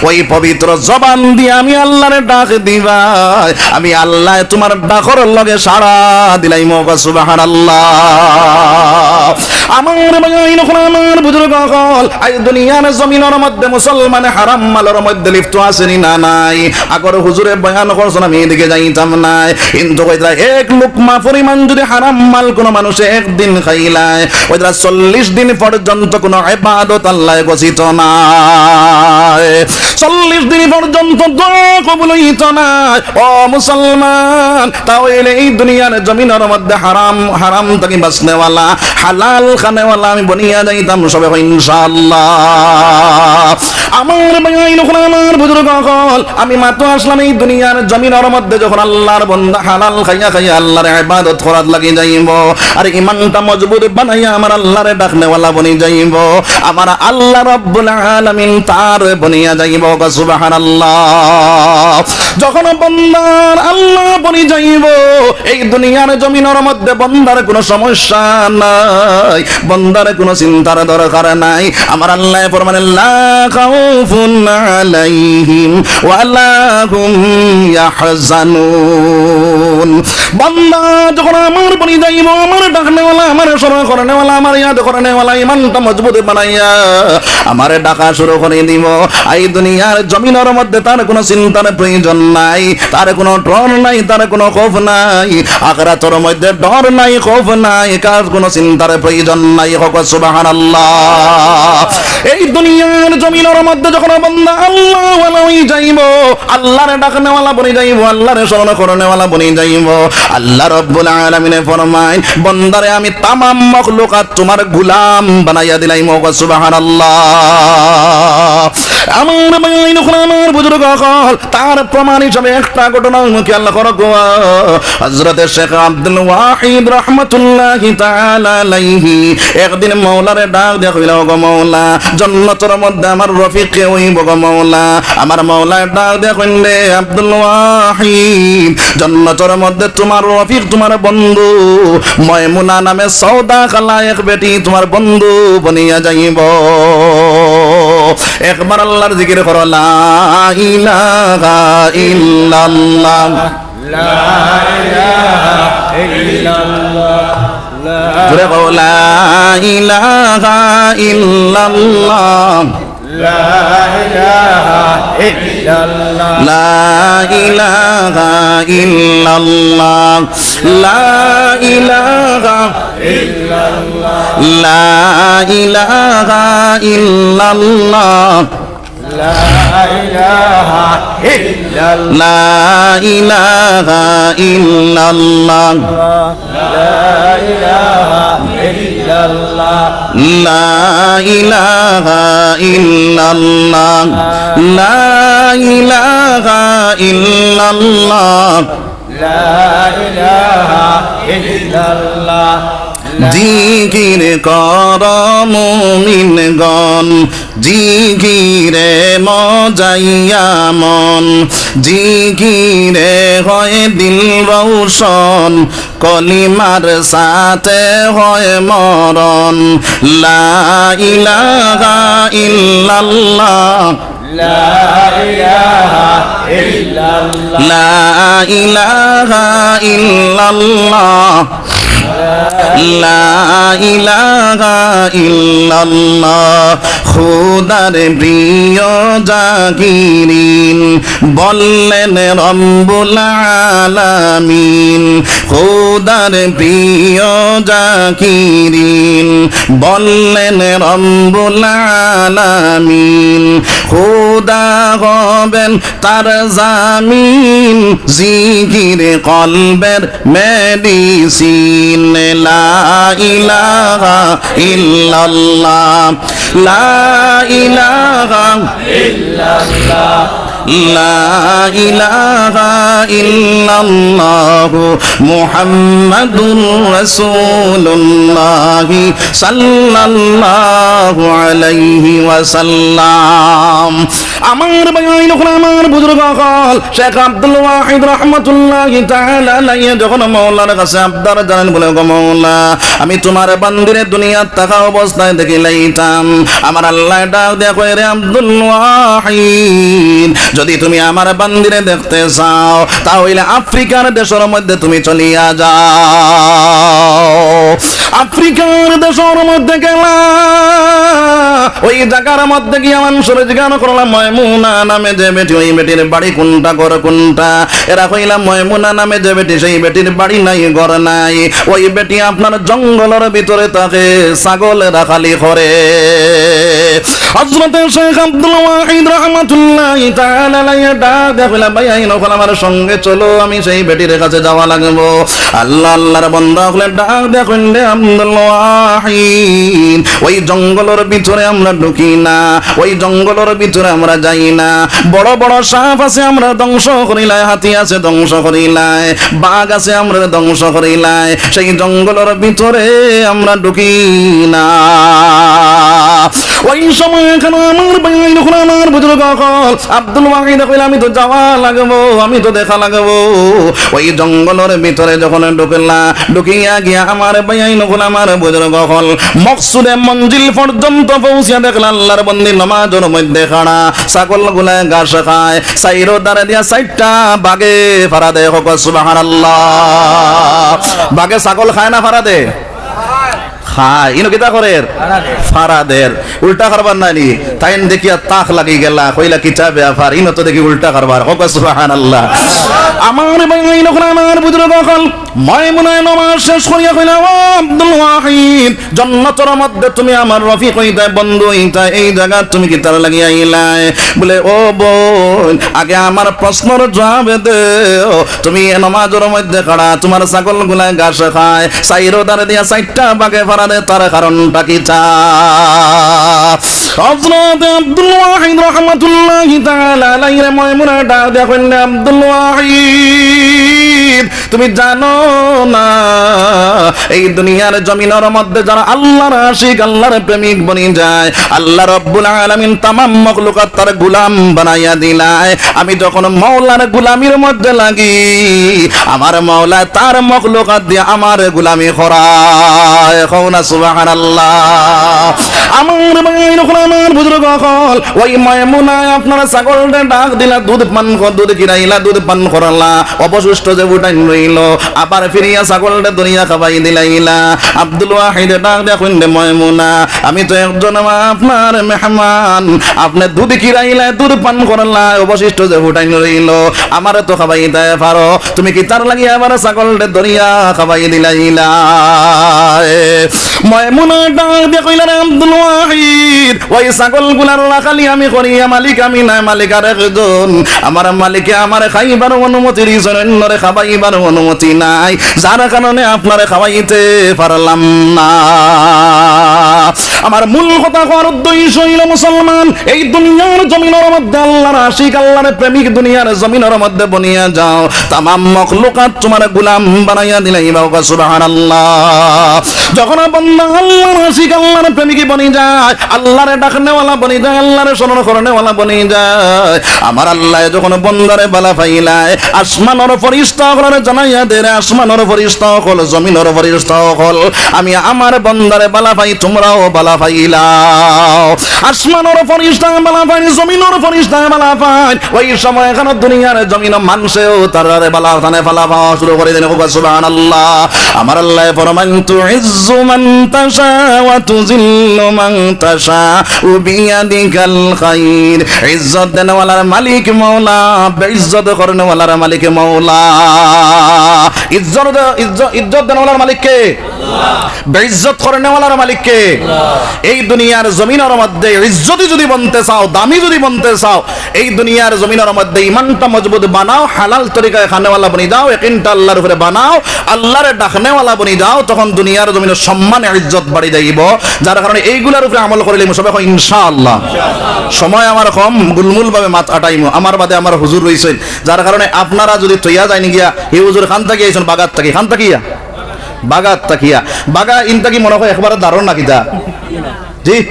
ওই পবিত্র জবান দিয়া আমি আল্লারে ডাক দিবায়, আমি আল্লায় তুমার ডাকর লগে সাড়া দিলাইমু। কও সুবহানাল্লাহ। আমার ভাই অকল, আমার বুজুর্গ অকল, আইজ দুনিয়ার জমিনর মধ্যে মুসলমানে হারাম মালর মধ্যে লিপ্ত আছে নি না নাই? আগর হুজুরে বয়ান করছইন, আমি এদিকে যাইতাম নায়, কিন্তু কইরা এক লুকমা পরিমাণ যুদি হারাম মাল কুনু মানুষে একদিন খাইলায়, কইরা চল্লিশ দিন পর্যন্ত কুনু ইবাদত আল্লায় গছিত নায়, চল্লিশ দিন পর্যন্ত দোয়া কবুল অইতো নায়। ও মুসলমান, তা অইলে এই দুনিয়ার জমিনর মধ্যে হারাম, হারাম থাকি বাঁচনেওয়ালা, হালাল খানেওয়ালা আমি বনিয়া যাইতাম সবে, ইনশাআল্লাহ। আমার ভাই অকল, আমার বুজুর্গ অকল, আমি মাত্র আসলাম এই দুনিয়ার জমিনর মধ্যে, যখন আল্লার বন্দা হালাল খাইয়া খাইয়া আল্লার ইবাদত করাত লাগি যাইবো, আর ইমানটা মজবুত বানাইয়া আমার আল্লারে ডাকনেওয়ালা বনি যাইবো, আমার আল্লাহ রাব্বুল আলামিন তার বনিয়া যাইবো। কও সুবহানাল্লাহ। যখন বন্দার আল্লাহ বনি যাইবো, এই দুনিয়ার জমিনর মধ্যে বন্দার কুনু সমস্যা নাই, বন্দার কুনু চিন্তার দরকার নাই। আমার আল্লায় ফরমাইন, "লা খাউফুন আলাইহিম ওয়া লা হুম ইয়াহজানুন।" বন্দা যখন আমার বনি যাইবো, আমার ডাকনেওয়ালা, আমার স্মরণ করনেওয়ালা, আমার ইয়াদ করনেওয়ালা, ইমানটা মজবুত বানাইয়া আমারে ডাকা শুরু করি দিবো, এই দুনিয়ার জমিনর মধ্যে তার কুনু চিন্তার প্রয়োজন নাই, তার কুনু ডর নাই, তার কুনু খৌফ নাই। আখিরাতর মধ্যে ডর নাই, খৌফ নাই, কার কুনু চিন্তার প্রয়োজন নাই। কও সুবহানাল্লাহ। এই দুনিয়ার জমিনর মধ্যে যখন বন্দা আল্লাহওয়ালা অই যাইবো, আল্লারে ডাকনেওয়ালা বনি যাইবো, আল্লারে স্মরণ করনেওয়ালা বনি যাইবো, আল্লাহ রাব্বুল আলামিনে ফরমাইন, "বন্দারে, আমি তামাম মখলুকাত তুমার গুলাম বানাইয়া দিলাইমু।" কও সুবহানাল্লাহ। আমার ভাই অকল, আমার বুজুর্গ অকল, তার প্রমাণ হিসাবে একটা ঘটনা অইলো, খেয়াল করো গো। হযরতে শেখ আব্দুল ওয়াহিদ রহমতুল্লাহি তাআলা আলাইহি একদিন মওলারে ডাক দিয়া কইলা, "ওগো মওলা, জন্নতর মধ্যে আমার রফিক কে অইবো গো মওলা?" আমার মওলায় ডাক দিয়া কইন, "রে আব্দুল ওয়াহিদ, জন্নতর মধ্যে তুমার রফিক, তুমার বন্ধু ময়মুনা নামে সওদা কালা এক বেটি তুমার বন্ধু বনিয়া যাইবো।" একবার আল্লার জিকির করো, লা ইলাহা ইল্লাল্লাহ। লা ইলাহা ইল্লাল্লাহ। লা জোরে কও, লা ইলাহা ইল্লাল্লাহ। লা ইলাহা ইল্লাল্লাহ। লা ইলাহা ইল্লাল্লাহ। লা ইলাহা ইল্লাল্লাহ। লা ইলাহা ইল্লাল্লাহ। লা ইলাহা ইল্লাল্লাহ। লা ইলাহা ইল্লাল্লাহ। লা ইলাহা ইল্লাল্লাহ। লা ইলাহা ইল্লাল্লাহ। লা ইলাহা ইল্লাল্লাহ। লা ইলাহা ইল্লাল্লাহ। জিকির কর মুমিনগণ, জিকিরে মজাইয়া মন, জিকিরে হয় দিল রৌশন, কলিমার সাথে হয় মরণ। লা ইলাহা ইল্লাল্লাহ। লা ইলাহা ইল্লাল্লাহ। লা ইলাহা ইল্লাল্লাহ। লা ইলাহা ইল্লাল্লাহ, খোদার প্রিয় জাকিরিন, বললেন রব্বুল আলামিন। খোদার প্রিয় জাকিরিন, বললেন রব্বুল আলামিন। খোদা হবেন তার জামিন, জিকির কলবের মেডিসিন। লা ইলাহা ইল্লাল্লাহ, লা ইলাহা ইল্লাল্লাহ, লা ইলাহা ইল্লাল্লাহ, মুহাম্মাদুর রাসূলুল্লাহ সাল্লাল্লাহু আলাইহি ওয়াসাল্লাম। আমার ভাইয়াইন অকল, আমার বুজুর্গ অকল, শেখ আব্দুল ওয়াহিদ রহমতুল্লাহি তাআলা আলাইহি যখন মওলার কাছে আবদার জানাইন, বলে, "গো মওলা, আমি তুমার বান্দিরে দুনিয়াত থাকা অবস্থায় দেখিলাইতাম।" আমার আল্লায় ডাক দিয়া কয়, "রে আব্দুল ওয়াহিদ, যদি তুমি আমার বান্দিরে দেখতে চাও, তা অইলে আফ্রিকার দেশর মধ্যে তুমি চলিয়া যাও।" আফ্রিকার দেশর মধ্যে গেলা, ওই জাগার মধ্যে গিয়া মানষরে জিজ্ঞাসা করলা, "ময়মুনা নামে যে বেটি, ওই বেটির বাড়ি কুনটা, ঘর কুনটা?" এরা কইলা, "ময়মুনা নামে যে বেটি, সেই বেটির বাড়ি নাই, ঘর নাই। ওই বেটি আপনার জঙ্গলর ভিতরে থাকে, ছাগল রাখালি করে।" হযরতে শেখ আব্দুল ওয়াহিদ রহমতুল্লাহি তাআলা আলাইহি ডাক দিয়া কইলা, "ভাইয়াইন অকল, আমার সঙ্গে চলো, আমি সেই বেটির কাছে যাওয়া লাগবো।" আল্লাহ, আল্লাহর বান্দা অকলে ডাক দিয়া কইন, "রে আব্দুল ওয়াহিদ, ওই জঙ্গলর ভিতরে আমরা ঢুকি না, ওই জঙ্গলর ভিতরে আমরা যাই না। বড় বড় সাপ আছে, আমরা ধ্বংস করিলাই, হাতি আছে, ধ্বংস করিলাই, বাঘ আছে, আমরা ধ্বংস করিলাই। সেই জঙ্গলর ভিতরে আমরা ঢুকি না।" ওই সময় এখানে আমার ভাইয়াইন অকল, আমার বুজুর্গ অকল, আব্দুল ওয়াহিদে কইলা, "আমি তো যাওয়া লাগবো, আমি তো দেখা লাগবো।" ওই জঙ্গলর ভিতরে যখন ঢুকলা, ঢুকিয়া গিয়া আমার ভাইয়াইন অকল, আমার বুজুর্গ অকল, মকসুদে মঞ্জিল পর্যন্ত পৌঁছিয়া দেখলা আল্লাহর বন্দি নমাজর মধ্যে খাড়া, ছাগলগুলায় ঘাস খায়, চাইরো ধারে দিয়া চাইরটা বাঘে ফাড়া দেয়। কউক্কা সুবহানাল্লাহ। বাঘে ছাগল খায় না ফাড়া দেয়? খায়। ইনো কিতা করের? ফাড়া দের। উল্টা কারবার নানি? তাইন দেখিয়া তাক লাগি গেলা, কইলা, "কিতা ব্যাপার? ইনো তো দেখি উল্টা কারবার।" কউক্কা সুবহানাল্লাহ। আমার ভাইয়াইন অকল, আমার বুজুর্গ অকল, ময়মুনায় নমাজ শেষ করিয়া কইলা, "ও আব্দুল ওয়াহিদ, জন্নতর মধ্যে তুমি আমার রফিক অইতায়, বন্ধু অইতায়, এই জাগাত তুমি কিতার লাগি আইলায়?" বলে, "ও বইন, আগে আমার প্রশ্নর জুয়াব দেও, তুমি এ নমাজর মধ্যে খাড়া, তুমার ছাগলগুলায় ঘাস খায়, চাইরো ধারে দিয়া চাইরটা বাঘে ফাড়া দেয়, তার কারণটা কিতা?" হযরতে আব্দুল ওয়াহিদ রহমতুল্লাহি তাআলা আলাইহি ময়মুনায় ডাক দিয়া কইন, "রে আব্দুল ওয়াহিদ, তুমি জানো না, এই দুনিয়ার জমিনর মধ্যে যারা আল্লাহর আশিক, আল্লাহর প্রেমিক বনি যায়, আল্লাহ রব্বুল আলামিন তামাম মখলুকাত তার গুলাম বানাইয়া দিলায়। আমি যখন মওলার গুলামির মধ্যে লাগি, আমার মওলা তার মখলুকাত দিয়া আমার গুলামি করায়।" কও না সুবহানাল্লাহ। আমার ভাইয়াইন অকল, আমার বুজুর্গ অকল, ওই ময়মুনায় আপনার ছাগলরে ডাক দিলা, দুধ পান কর, দুধ খিরাইলা, দুধ পান করালা, অবশিষ্ট যে ফুটাইন রইলো, আবার ফিরিয়া ছাগলরে ধরিয়া খাবাই দিলাইলা। আব্দুল ওয়াহিদে ডাক দিয়া কইন, "রে ময়মুনা, আমি তো একজন আপনার মেহমান, আপনে দুধ খিরাইলা, দুধ পান করালা, অবশিষ্ট যে ফুটাইন রইলো, আমারে তো খাবাইতায় পারো, তুমি কিতার লাগি আবার ছাগলরে ধরিয়া খাবাই দিলাইলায়?" ময়মুনায় ডাক দিয়া কইলা, "রে আব্দুল ওয়াহিদ, ওই ছাগলগুলার রাখালি আমি করি, মালিক আমি নায়, মালিক আরেকজন। আমার মালিকে আমারে খাইবার অনুমতি দিছইন, অন্যরে খাবাইবার অনুমতি নাই, যার কারণে আপনারে খাবাইতে পারলাম না।" আমার মূল কথা কওয়ার উদ্দেশ্য অইলো, মুসলমান, এই দুনিয়ার জমিনর মধ্যে আল্লাহর আশিক, আল্লাহর প্রেমিক দুনিয়ার জমিনর মধ্যে বনিয়া যাও, তামাম মখলুকাত তুমার গুলাম বানাইয়া দিলাইবা। কও সুবহানাল্লাহ। যখন বন্দা আল্লাহর আশিক, আল্লাহর প্রেমিক বনি যায়, আল্লাহরে ডাকনেওয়ালা বনি যায়, আল্লাহরে স্মরণ করনেওয়ালা বনি যায়, আমার আল্লায় যখন বন্দারে বালা পাইলায়, আসমানর ফিরিস্তা অকলরে জানাইয়া দেয়, "রে আসমানর ফিরিস্তা অকল, জমিনর ফিরিস্তা অকল, আমি আমার বন্দারে বালা পাই, তুমরাও বালা পাইলাও। আসমানর ফিরিস্তায় বালা পাইন, জমিনর ফিরিস্তায় বালা পাইন। ওই সময় এখানো দুনিয়ার জমিনো মানষেও তারারে বালা তানে বালা পাওয়া শুরু করি দেইন। কউক্কা সুবহানাল্লাহ। আমার আল্লায় ফরমাইন, "তুইজ্জু মান তাশা ওয়া তুযিল্লু মান তাশা বিয়াদিকাল খাইর।" ইজ্জত দেনেওয়ালার মালিক মওলা, বেইজ্জত করনেওয়ালার মালিক মওলা। ইজ্জত, ইজ্জত, ইজ্জত দেনেওয়ালার মালিক কে? বেইজ্জত করনেওয়ালার মালিক কে? এই দুনিয়ার জমিনর মধ্যে ইজ্জতি যুদি বনতে চাও, দামি যুদি বনতে চাও, এই দুনিয়ার জমিনর মধ্যে ইমানটা মজবুত বানাও, হালাল তরিকায় খানেওয়ালা বনি যাও, একিনটা আল্লার উপরে বানাও, আল্লারে ডাকনেওয়ালা বনি যাও, তখন দুনিয়ার জমিনর সম্মান ইজ্জত বাড়ি যাইবো। যার কারণে এইগুলার উপরে আমল করিলে সবে কও ইনশাআল্লাহ। সময় আমার কম, গুলমুল ভাবে মাত আটাইমু, আমার বাদে আমার হুজুর রইছইন, যার কারণে আপনারা যুদি তৈয়া যাইন গিয়া, হি হুজুর খান থাকি আইছইন, বাগাত থাকি, খান থাকিয়া বাগাত থাকিয়া। বাগা ইন থাকি মনে কয় একবারে দারুণ না কিতা? জি?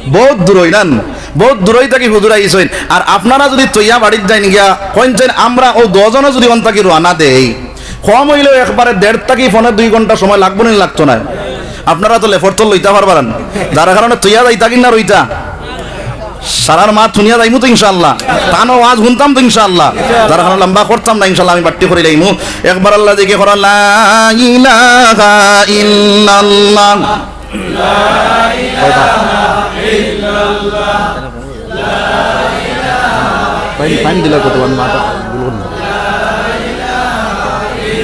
বউত দূরই নান? বউত দূরই থাকি হুজুর আইছইন। আর আপনারা যুদি তৈয়া বাড়িত যাইন গিয়া, কইন চাইন আমরা অউ দশ জনে যুদি অন থাকি রওয়ানা দেই, কম অইলেও একবারে দেড় থাকি পৌনে দুই ঘন্টা সময় লাগবো নি লাগতো নায়? আপনারা তো লেফর তল লইতা পারবা না, যার কারণে তৈয়া যাইতা কি না রইতা? সারার মাত হুনিয়া যাইমু তো ইনশাআল্লাহ। তান ওয়াজ হুনতাম তো ইনশাআল্লাহ। যার কারণে লম্বা করতাম না ইনশাআল্লাহ, আমি বাট্টি করি লাইমু। একবার আল্লাহ দিকে করা, লা ইলাহা ইল্লাল্লাহ। পাইন, পাইন দিলে কত, আমি মাথা ভুল করি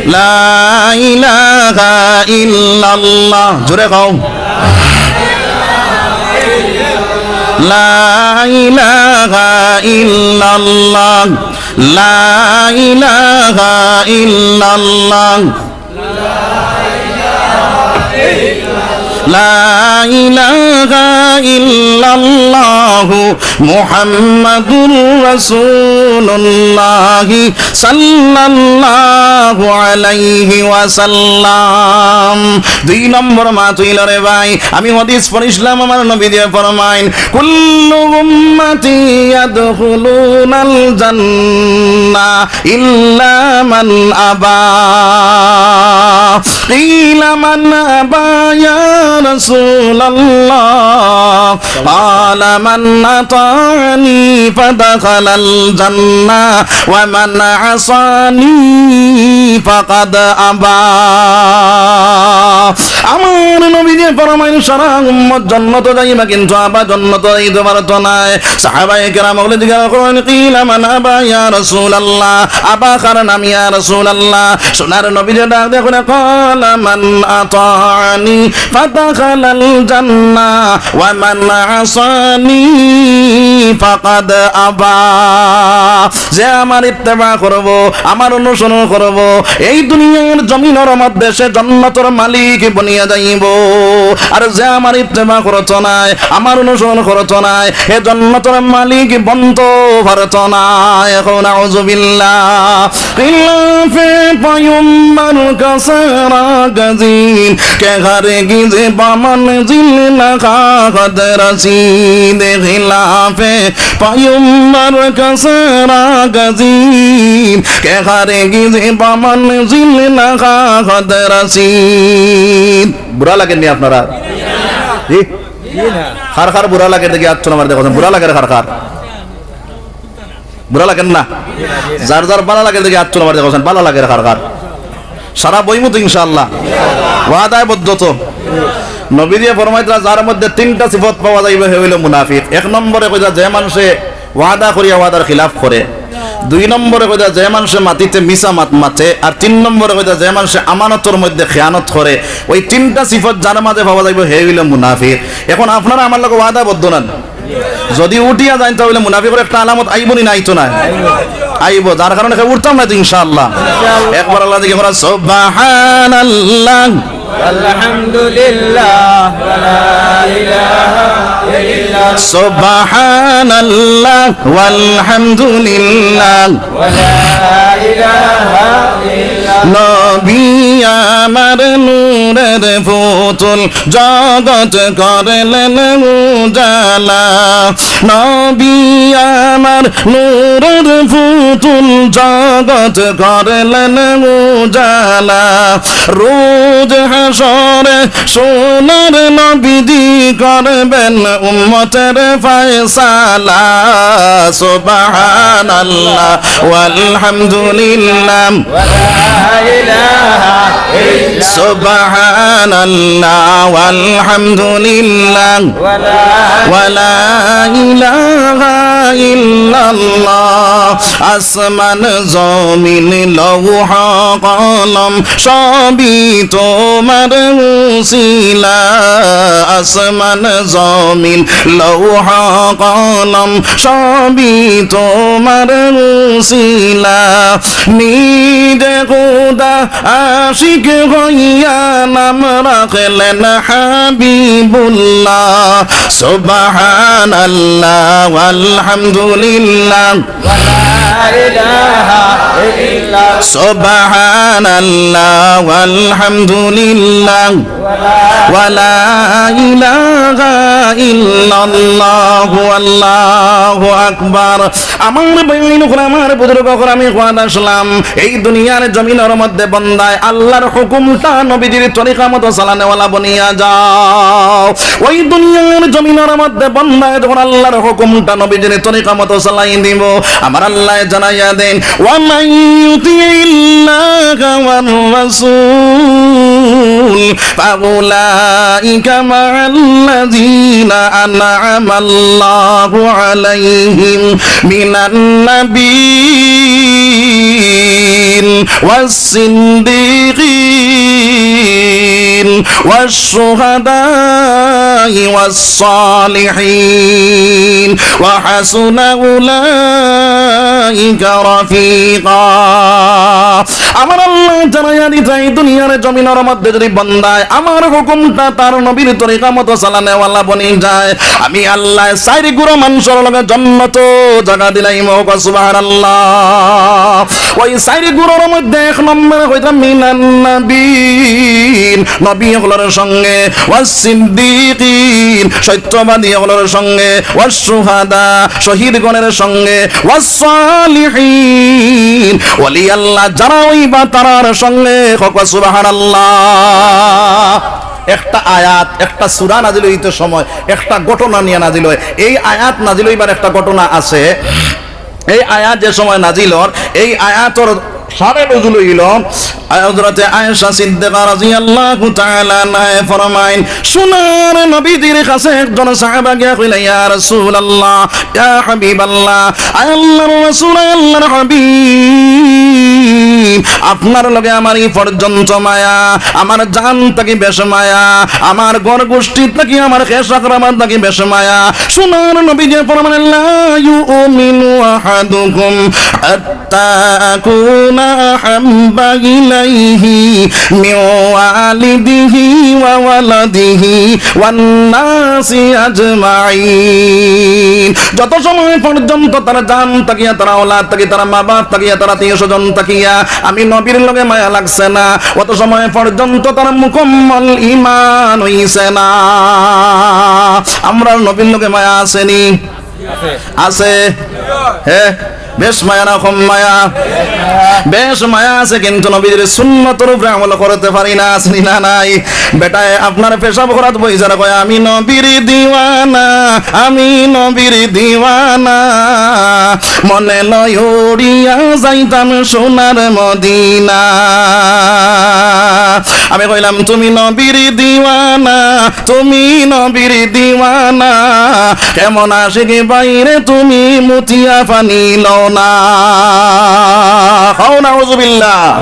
না। লা ইলাহা ইল্লাল্লাহ। জোরে কও। লা ইলাহা ইল্লাল্লাহ। লা ইলাহা ইল্লাল্লাহ। লা ইলাহা ইল্লাল্লাহু মুহাম্মাদুর রাসূলুল্লাহ সাল্লাল্লাহু আলাইহি ওয়াসাল্লাম। দুই নম্বর মাত অইলো রে ভাই, আমি হাদিস পড়ছিলাম, আমার নবীজি ফরমাইন, "কুল্লু উম্মতি ইয়াদখুলুনাল জান্নাহ ইল্লা মান আবা।" কিলা মান আবা ইয়া রাসূলুল্লাহ? قال من أطاعني فدخل الجنة ومن عصاني فقد أبى। আমার নবীজি ফরমাইন, সারা উম্মত জন্নতো যাইবা, কিন্তু আবা জন্নতো যাইতো পারতো নায়। সাহাবায়ে কেরাম অকলে জিজ্ঞাসা করইন, "কিলা মান আবা ইয়া রাসূলুল্লাহ?" আবা কার নাম ইয়া রাসূলুল্লাহ? সোনার নবীজি ডাক দিয়া কইরা, "قال من أطاعني فدخل الجنة ومن عصاني فقد أبى।" যে আমার ইত্তেবা করবো, আমার অনুসরণ করবো, এই দুনিয়ার জমিনর মধ্যে সে জন্নতর মালিক বনিয়া যাইবো। আর যে আমার ইত্তেবা করতো নায়, আমার অনুসরণ করতো নায়, হে জন্নতর মালিক বনতো পারতো নায়। কও নাউজুবিল্লাহ। خلاف پیمبر کا سارا گزین، کہ ہرگز بہ منزل نخواہد رسید۔ خلاف پیمبر کا سارا گزین، کہ ہرگز بہ منزل نخواہد رسید۔ বুরা লাগের নি আপনারার? জি? কার কার বুরা লাগের দেখি আত তুলা মারি দেখাও। বুরা লাগের কার কার? বুরা লাগের না? যার যার বালা লাগের দেখি আত তুলা মারি দেখাও। বালা লাগের কার কার? সারা বইমু তো ইনশাআল্লাহ। ওয়াদায় বদ্ধ তো। নবীজিয়ে ফরমাইতরা, যার মধ্যে তিনটা সিফত পাওয়া যাইবো, হে অইলো মুনাফিক। এক নম্বরে কইতা, যে মানষে ওয়াদা করিয়া ওয়াদার খিলাফ করে। দুই নম্বরে কইতা, যে মানষে মাতিতে মিছা মাত মাতে। আর তিন নম্বরে কইতা, যে মানষে আমানতর মধ্যে খেয়ানত করে। ওই তিনটা সিফত যার মাঝে পাওয়া যাইবো, হে অইলো মুনাফিক। এখন আপনারা আমার লগে ওয়াদাবদ্ধ নান? যদি উঠিয়া যাইন, তা অইলে মুনাফিকর একটা আলামত আইবো নি না আইতো নায়? আইবো, যার কারণে কেউ উঠতাম না তো ইনশাআল্লাহ। একবার আল্লাহ দিকে করা, সুবহানাল্লাহ। আলহামদুলিল্লাহ, ওয়া লা ইলাহা ইল্লাল্লাহ। সুবহানাল্লাহ, ওয়ালহামদুলিল্লাহ। ওয়া লা ইলাহা ইল্লাল্লাহ। নবী আমার নূরের পুতুল, জগৎ করলেন উজালা। নবী আমার নূরের পুতুল, জগৎ করলেন উজালা। রোজ হাশরে সোনার নবীজি করবেন উম্মতের ফয়সালা। সুবহানাল্লাহ ওয়ালহামদুলিল্লাহ। সুবহানাল্লাহ ওয়ালহামদুলিল্লাহ। ওয়ালা ইলাহা ইল্লাল্লাহ। আসমান জমিন লৌহ কলম সবই তোমার উসিলা। আসমান জমিন লৌহ কলম সবই তোমার উসিলা। নিজে খুদা আশিক হইয়া নাম রাখলেন হাবিবুল্লাহ। সুবহানাল্লাহ ওয়ালহামদুলিল্লাহ। সুবহানাল্লাহ ওয়ালহামদুলিল্লাহ। ওয়ালা ইলাহা ইল্লাল্লাহু আল্লাহু আকবার। আমার ভাইয়াইন অকল, আমার বুজুর্গ অকল, আমি কওয়াত আছলাম, এই দুনিয়ার জমিনর মধ্যে বন্দায় আল্লার হুকুমটা নবীজির তরিকা মতো চালানেওয়ালা বনিয়া যাও। ওই দুনিয়ার জমিনর মধ্যে বন্দায় যখন আল্লার হুকুমটা নবীজির তরিকা মতো চালাই দিবো, আমার আল্লায় জানাইয়া দেইন, ওয়া মান ইউতিইল্লাহা ওয়ার রাসূল فأولئك مع الذين أنعم الله عليهم من النبيين والصديقين والشهداء والصالحين وحسن أولئك رفيقا। আমার আল্লায় জানাইয়া দিতা, এই দুনিয়ার জমিনর মধ্যে যদি বন্দায় আমার হুকুমটা তার নবীর তরিকা মতো চালানেওয়ালা বনি যায়, আমি আল্লায় চাইর গুরু মানষর লগে জন্নতো জাগা দিলাইমু। কও সুবহানাল্লাহ। ওই চাইর গুরুর মধ্যে এক নম্বরে কইতাম মিনান নাবিয়িন, নবী অকলর সঙ্গে, ওয়াস সিদ্দিকিন, সত্যবাদী অকলর সঙ্গে, ওয়াস শুহাদা, শহীদগণের সঙ্গে, ওয়াস সালিহিন, ওলি আল্লাহ যারা অইবা তারার সঙ্গে। কও সুবহানাল্লাহ। একটা আয়াত, একটা সূরা নাজিল অইতে সময় একটা ঘটনা নিয়া নাজিল অয়। এই আয়াত নাজিল অইবার একটা ঘটনা আছে। এই আয়াত যে সময় নাজিল অর, এই আয়াতর শানে নুজুল অইলো, হযরতে আয়েশা সিদ্দিকা রাদিয়াল্লাহু তাআলা আনহায় ফরমাইন, সোনার নবীজির কাছে একজন সাহাবা গিয়া কইলা, ইয়া রাসূলুল্লাহ, ইয়া হাবিবাল্লাহ, আয় আল্লাহর রাসূল, আয় আল্লাহর হাবিব, আপনার লগে আমার ই পর্যন্ত মায়া, আমার জান থাকি বেশ মায়া, আমার ঘর গোষ্ঠী থাকি, আমার খেশ আকরাবাদ থাকি বেশ মায়া। সোনার নবীজি ফরমাইন, লা ইউমিনু আহাদুকুম হাত্তা আকুনা আহাব্বা ইলাইহি মিন ওয়ালিদিহি ওয়া ওয়ালাদিহি ওয়ান নাসি আজমাইন। যত সময় পর্যন্ত তার জান থাকিয়া, তার আওলাদ থাকিয়া, তার মা বাপ থাকিয়া, তার আত্মীয় স্বজন থাকিয়া আমি নবীর লগে মায়া লাগছে না, অত সময় পর্যন্ত তার মুকম্মল ঈমান অইছে না। আমরার নবীর লগে মায়া আছে নি? আছে। হে, বেশ মায়া না কম মায়া? বেশ মায়া আছে, কিন্তু নবীজির সুন্নতর উপরে আমল করতে পারি না, আছে নি না নাই? বেটায় আপনার পেশাব করাত বইছে আর কয়, "আমি নবীর দিওয়ানা, আমি নবীর দিওয়ানা, মনে লয় উড়িয়া যাইতাম সোনার মদিনা।" আমি কইলাম, "তুমি নবীর দিওয়ানা, তুমি নবীর দিওয়ানা, কেমন আশিক ভাইরে তুমি মুতিয়া পানি লও না।" কও নাউজুবিল্লাহ।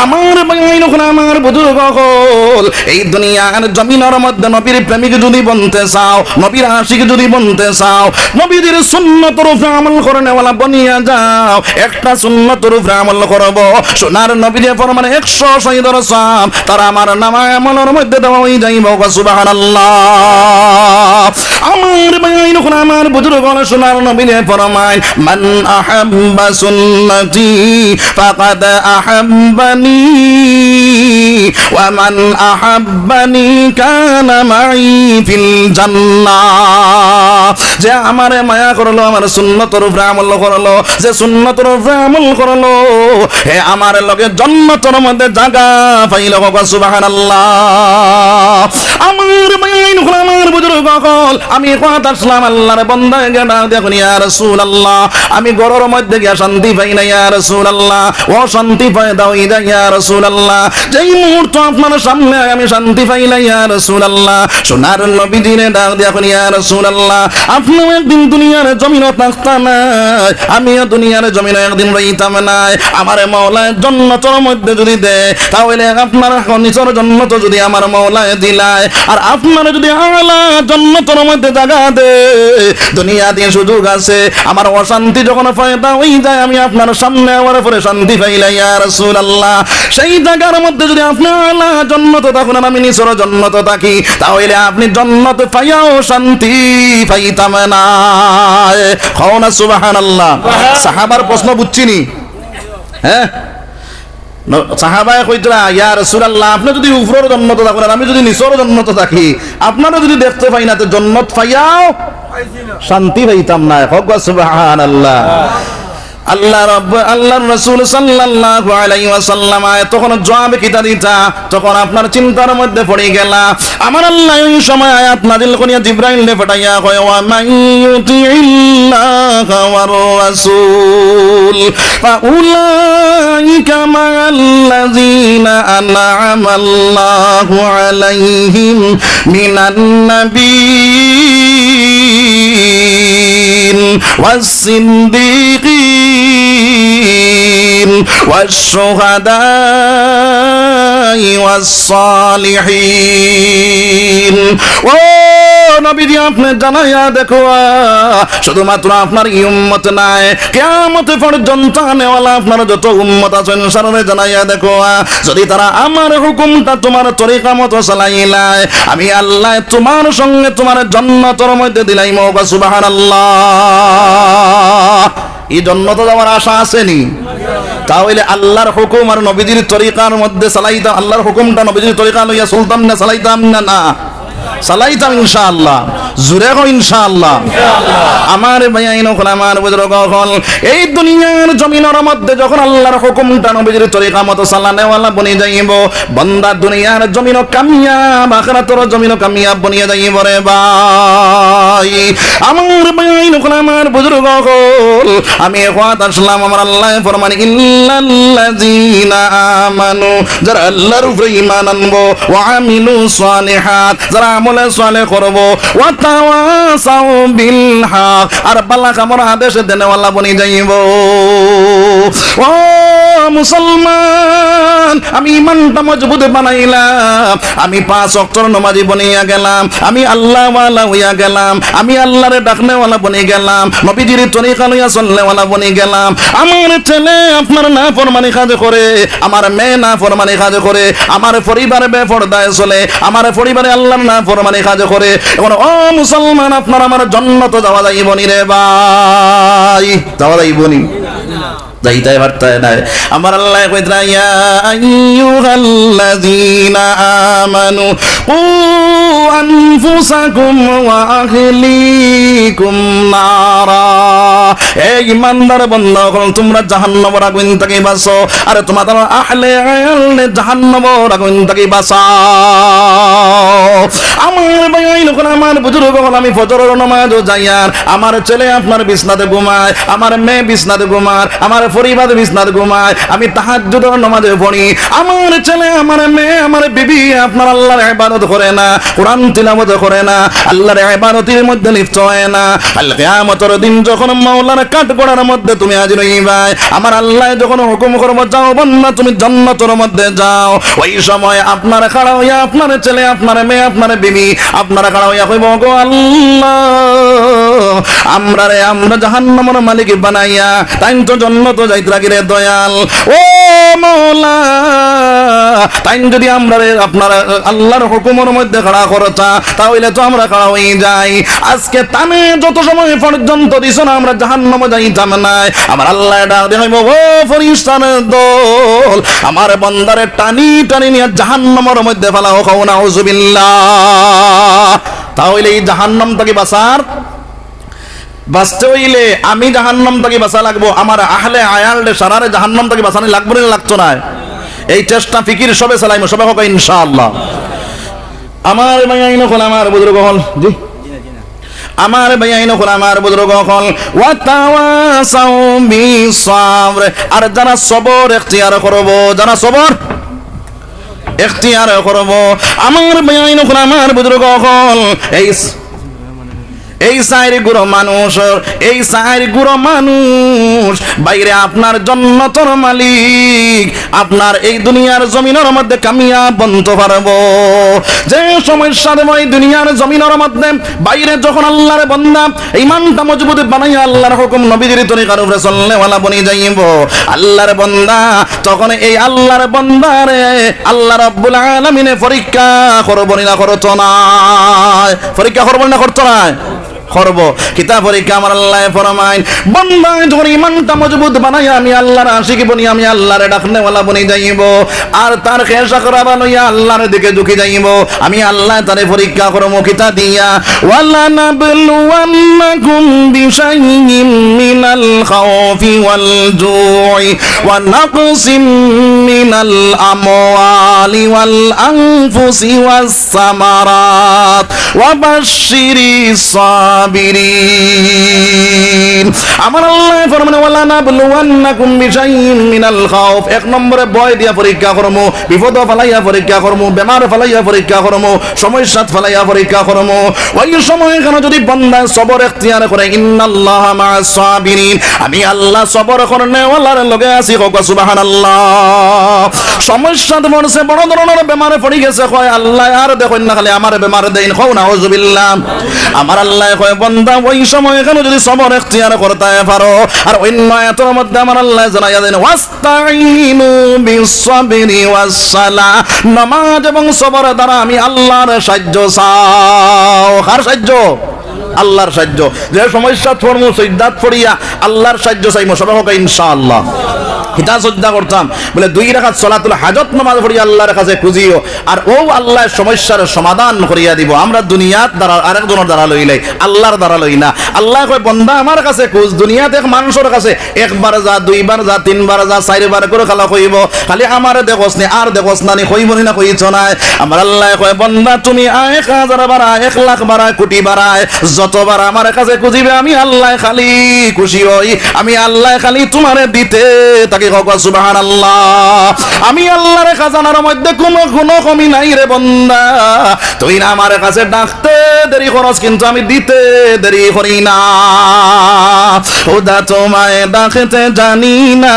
আমার ভাইয়াইন অকল, আমার বুজুর্গ অকল, এই দুনিয়ার জমিনর মধ্যে নবীর প্রেমিক যদি বনতে চাও, নবীর আশিক যদি বনতে চাও, নবীজির সুন্নতর উপরে আমল করনেওয়ালা বনিয়া যাও, একটা সুন্নতর উপরে আমল করবো, সোনার নবীজি ফরমাইন একশো শহীদর সওয়াব তার আমার নামায় আমলর মধ্যে দেওয়া অইযাইবো। সুবহানাল্লাহ। আমার ভাইয়াইন অকল, আমার বুজুর্গ অকল, সোনার নবীয়ে ফরমাইন, "মান আহাব্বা সুন্নতি ফাকাদ আহাব্বানি, ওয়া মান আহাব্বানি কানা মাই ফিল জান্নাহ।" যে আমারে মায়া করলো, আমার সুন্নতর উপরে আমল করলো, যে সুন্নতর উপরে আমল করলো, হে আমার লগে জন্নতর মধ্যে জাগা পাইলো। কও সুবহানাল্লাহ। আমার ভাইয়াইন অকল, আমার বুজুর্গ অকল, আমি কওয়াত আছলাম, আল্লাহর বন্দায় গিয়া ডাক দিয়া কইন, "ইয়া রাসূলুল্লাহ, আমি ঘরর মধ্যে গিয়া শান্তি পাই না, ইয়া রাসূলুল্লাহ, অশান্তি পয়দা অই যায়, ইয়া রাসূলুল্লাহ। যেই মুহূর্ত আপনার সামনে আই, আমি শান্তি পাই না, ইয়া রাসূলুল্লাহ।" সোনার নবীজিরে ডাক দিয়া কইন, "ইয়া রাসূলুল্লাহ, আপনেও একদিন দুনিয়ার জমিনো থাকতা নায়, আমিও দুনিয়ার জমিনো একদিন রইতাম নায়। আমারে মাওলায় জন্নতর মধ্যে যুদি দেয়, তা অইলে আপনার নিচর জন্নত যুদি আমার মাওলায় দিলায়, আর আপনারে যুদি আলা জন্নতর মধ্যে জাগা দেয়, দুনিয়াত ই সুযোগ আছে, আমার অশান্তি যখন পয়দা অই যায়, আমি আপনার সামনে আওয়ার পরে শান্তি পাইলাই, ইয়া রাসূলুল্লাহ। সেই জাগার মধ্যে যুদি আপনে আলা জন্নত থাকইন আর আমি নিচর জন্নত থাকি, তা অইলে আপনে জন্নত পাইয়াও শান্তি পাইতাম নায়।" কও না সুবহানাল্লাহ। সাহাবার প্রশ্ন বুঝছইন নি? হ্যাঁ? ন-, সাহাবায়ে কইতরা, "ইয়া রাসূলুল্লাহ, আপনে যুদি উপরর জন্নত থাকইন আর আমি যুদি নিচর জন্নত থাকি, আপনারে যুদি দেখতে পাই না, তে জন্নত পাইয়াও শান্তি পাইতাম নায়।" কও সুবহানাল্লাহ। আল্লাহ রাব্ব-, আল্লাহর রাসূল সাল্লাল্লাহু আলাইহি ওয়াসাল্লাম আয় তখন জবাব কিতা দিতা? তখন আপনার চিন্তার মধ্যে পড়ি গেলা। আমার আল্লায় ওই সময় আয়াত নাজিল করিয়া জিব্রাইলরে পাঠাইয়া কয়, "ওয়া মান ইউতিইল্লাহা ওয়ার রাসূল ফাউলাইকা মাআল্লাযীনা আনআমাল্লাহু আলাইহিম মিনান নাবিয়্যিন ওয়াস সিদ্দীকিন ওয়াশ শুহাদাই ওয়াস সালিহিন।" ও নবীজি, আপনে জানাইয়া দেখো, শুধুমাত্র আপনার ই উম্মত নায়, কিয়ামত পর্যন্ত আনেওয়ালা আপনার যত উম্মত আছইন, সারারে জানাইয়া দেখো, যুদি তারা আমার হুকুমটা তুমার তরিকা মতো চালাইলায়, আমি আল্লায় তুমার সঙ্গে তুমারে জন্নতর মধ্যে দিলাইমু। কও সুবহানাল্লাহ। ই জন্নতো যাওয়ার আশা আছে নি? তা অইলে আল্লাহর হুকুম আর নবীজির তরিকার মধ্যে চালাইতাম, আল্লাহর হুকুমটা নবীজির তরিকা লইয়া চলতাম না, চালাইতাম না, না? চালাইতাম ইনশাআল্লাহ। জুরে কও ইনশাআল্লাহ। আমার ভাইয়াইন অকল, আমার বুজুর্গ অকল, এই দুনিয়ার জমিনর মধ্যে যখন আল্লাহর হুকুমটা নবীজির তরিকা মতো চালানেওয়ালা বনি যাইবো, বন্দা দুনিয়ার জমিনো কামিয়াব, আখিরাতর জমিনো কামিয়াব বনিয়া যাইবো রে ভাই। আমার ভাইয়াইন অকল, আমার বুজুর্গ অকল, আমি কওয়াত আছলাম, আমার আল্লায় ফরমান, "ইল্লাল্লাযীনা আমানু", যারা আল্লাহর উপরে ঈমান আনবো, "ওয়া আমিলু সালিহাত", যারা আমলে সালেহ করবো, "ওয়া তাওয়াসাউ বিল হক", আর ভালা কামর আদেশ দেনেওয়ালা বনি যাইবো। ও মুসলমান, আমি ঈমানটা মজবুত বানাইলাম, আমি পাঁচ ওয়াক্তর নমাজি বনিয়া গেলাম, আমি আল্লাহওয়ালা অইয়া গেলাম, আমি আল্লাহরে ডাকনেওয়ালা বনি গেলাম, নবীজির তরিকা লইয়া চলনেওয়ালা বনি গেলাম। আমার ছেলে আপনার নাফরমানি কাজ করে, আমার মেয়ে নাফরমানি কাজ করে, আমার পরিবার বেপর্দায় চলে, আমার পরিবারে আল্লাহর নাফরমানি কাজ করে। এখন ও মুসলমান, আপনার আমার জন্নতো যাওয়া যাইবো নি রে ভাই? যাওয়া যাইবো নি? যাইতায় পারতায় নায়। আমার আল্লায় কইতরা, "ইয়া আইয়ুহাল্লাযীনা আমানু কু আনফুসাকুম ওয়া আহলিকুম নারা।" হে ঈমানদার বান্দা অকল, তুমরা জাহান্নামর আগুইন থাকি বাঁচো, আর তুমার আহলে আয়ালরে জাহান্নামর আগুইন থাকি বাঁচাও। আমার ভাইয়াইন অকল, আমার বুজুর্গ অকল, আমি ফজরর নমাজো যাইয়ার, আমার ছেলে আপনার বিছনাত ঘুমায়, আমার মেয়ে বিছনাত ঘুমার, আমার পরিবার বিছনাত ঘুমায়, আমি তাহাজ্জুদর নমাজ পড়ি, আমার ছেলে, আমার মেয়ে, আমার বিবি আপনার আল্লাহর ইবাদত করে না, কোরআন তিলাওয়াত করে না, আল্লাহর ইবাদতের মধ্যে লিপ্ত অয় না। কাল কিয়ামতর দিন যখন মাওলার কাঠগড়ার মধ্যে তুমি হাজির অইবায়, আমার আল্লায় যখন হুকুম করবো, "যাও বান্দা, তুমি জন্নতর মধ্যে যাও", ওই সময় আপনার খাড়া অইয়া আপনার ছেলে, আপনার মেয়ে, আপনার বিবি, আপনার খাড়া অইয়া কইবো, "গো আল্লাহ, আমরারে আমরা জাহান্নামর মালিক বানাইয়া, তাইন তো জন্নতো যাইতরা কিরে দয়াল। ও মাওলা, তাইন যুদি আমরারে আপনার আল্লাহর হুকুমর মধ্যে খাড়া করো, তা অইলে তো আমরা খাড়া অই যাই। আজকে তানে যত সময় পর্যন্ত দিছো না, আমরা জাহান্নামো যাইতাম নায়। আমার আল্লায় ডাক দিয়া কইবো, "ও ফিরিস্তার দল, আমার বন্দারে টানি টানি নিয়া জাহান্নামর মধ্যে ফালাও।" কও নাউজুবিল্লাহ। তা অইলে ই জাহান্নাম থাকি বাঁচার বাঁচতে অইলে আমি জাহান্নাম থাকি বাঁচা লাগবো, আমার আহলে আয়ালরে সারারে জাহান্নাম থাকি বাঁচানি লাগবো না লাগতো নায়? এই চেষ্টা ফিকির সবে চালাইমু, সবে কউক্কা ইনশাআল্লাহ। আমার ভাইয়াইন অকল, আমার বুজুর্গ অকল, জি, আমার ভাইয়াইন অকল, আমার বুজুর্গ অকল, ওয়াতাওয়াসাউ বিসসাবর, আর যারা সবর এখতিয়ার করবো, যারা সবর এখতিয়ার করবো, আমার ভাইয়াইন অকল, আমার বুজুর্গ অকল, এই এই চাইর গুরু মানুষ, এই চাইর গুরু মানুষ বাইরে আপনার জন্নতর মালিক, আপনার এই দুনিয়ার জমিনর মধ্যে কামিয়াব বনতো পারবো। যে সমস্যা দেব এই দুনিয়ার জমিনর মধ্যে, বাইরে যখন আল্লাহর বন্দা ইমানটা মজবুত বানাইয়া আল্লাহর হুকুম নবীজির তরিকার উপরে চলনেওয়ালা বনি যাইবো, আল্লাহর বন্দা তখন এই আল্লাহর বন্দারে আল্লাহ রাব্বুল আলামিনে পরীক্ষা করবো নি না করতো নায়? পরীক্ষা করবো নি না করতো নায়? করবো। কিতা পরীক্ষা? আমার আল্লায় ফরমাইন, বন্দায় যখন ইমানটা মজবুত বানাইয়া আমি আল্লাহর আশিক বনি, আমি আল্লাহরে ডাকনেওয়ালা বনি যাইবো, আর তার খেশ আকরাবা লইয়া আল্লাহর দিকে ঝুঁকি যাইবো, আমি আল্লায় তারে পরীক্ষা করমু। কিতা দিয়া? ولنبلونكم بشيء من الخوف والجوع ونقص من الأموال والأنفس والثمرات وبشر الصابرين। আমার আল্লায় ফরমাইন, ولنبلونكم بشيء من الخوف, এক নম্বরে ভয় দিয়া পরীক্ষা করমু, বিপদো ফালাইয়া পরীক্ষা করমু, বেমার ফালাইয়া পরীক্ষা করমু, সমস্যাত ফালাইয়া পরীক্ষা করমু। ওই সময় কেন যদি বন্দায় সবর এখতিয়ার করে, إن الله مع الصابرين, আমি আল্লাহ সবর করনেওয়ালার লগে আছি, কউক্কা সুবহানাল্লাহ। সমস্যাত পড়ছে, বড় ধরনর বেমারে পড়ি গেছে, কয়, "আল্লায় আর দেখইন না, খালি আমারে বেমার দেইন।" কও নাউজুবিল্লাহ। আমার আল্লায় কয়, "বন্দা, ওই সময় কেন যদি সবর এখতিয়ার করতায় পারো।" আর অন্য আয়াতর মধ্যে আমার আল্লায় জানাইয়া দেন, واستعينوا بالصبر والصلاة, নামাজ এবং সবর দ্বারা আমি আল্লাহর সাহায্য চাও। কার সাহায্য? আল্লাহর সাহায্য। যে সমস্যাত পড়মু, সইজদাত পড়িয়া আল্লাহর সাহায্য চাইমু, সবে কউক্কা ইনশাআল্লাহ। কিতা সইজদা করতাম? বলে, দুই রাকাত সলাতুল হাজত নামাজ পড়িয়া আল্লাহর কাছে খুজিও, আর অউ আল্লায় সমস্যার সমাধান করিয়া দিবো। আমরা দুনিয়ার দ্বারা, আরেকজনর দ্বারা লইলাই, আল্লাহর দ্বারা লই না। আল্লায় কয়, "বন্দা, আমার কাছে খুজ, দুনিয়াত এক মানষর কাছে একবার যা, দুইবার যা, তিনবার যা, চাইরবার করে খালা কইবো, 'খালি আমারে দেখোস নি, আর দেখোস না নি,' কইবো নি না কইতো নায়?" আমার আল্লায় কয়, "বন্দা, তুমি আয় এক হাজার বার আয়, এক লাখ বার আয়, কোটি বার আয়, যতবার আমার কাছে খুজিবে, আমি আল্লায় খালি খুশি অই, আমি আল্লায় খালি তুমারে দিতে থাকি।" কউক্কা সুবহানাল্লাহ। আমি আল্লাহর খাজানার মধ্যে কুনু, কুনু কমি নাই রে বন্দা। তুই না আমার কাছে ডাকতে দেরি করস, কিন্তু আমি দিতে দেরি করি না। খুদা তোমায় ডাকতে জানি না,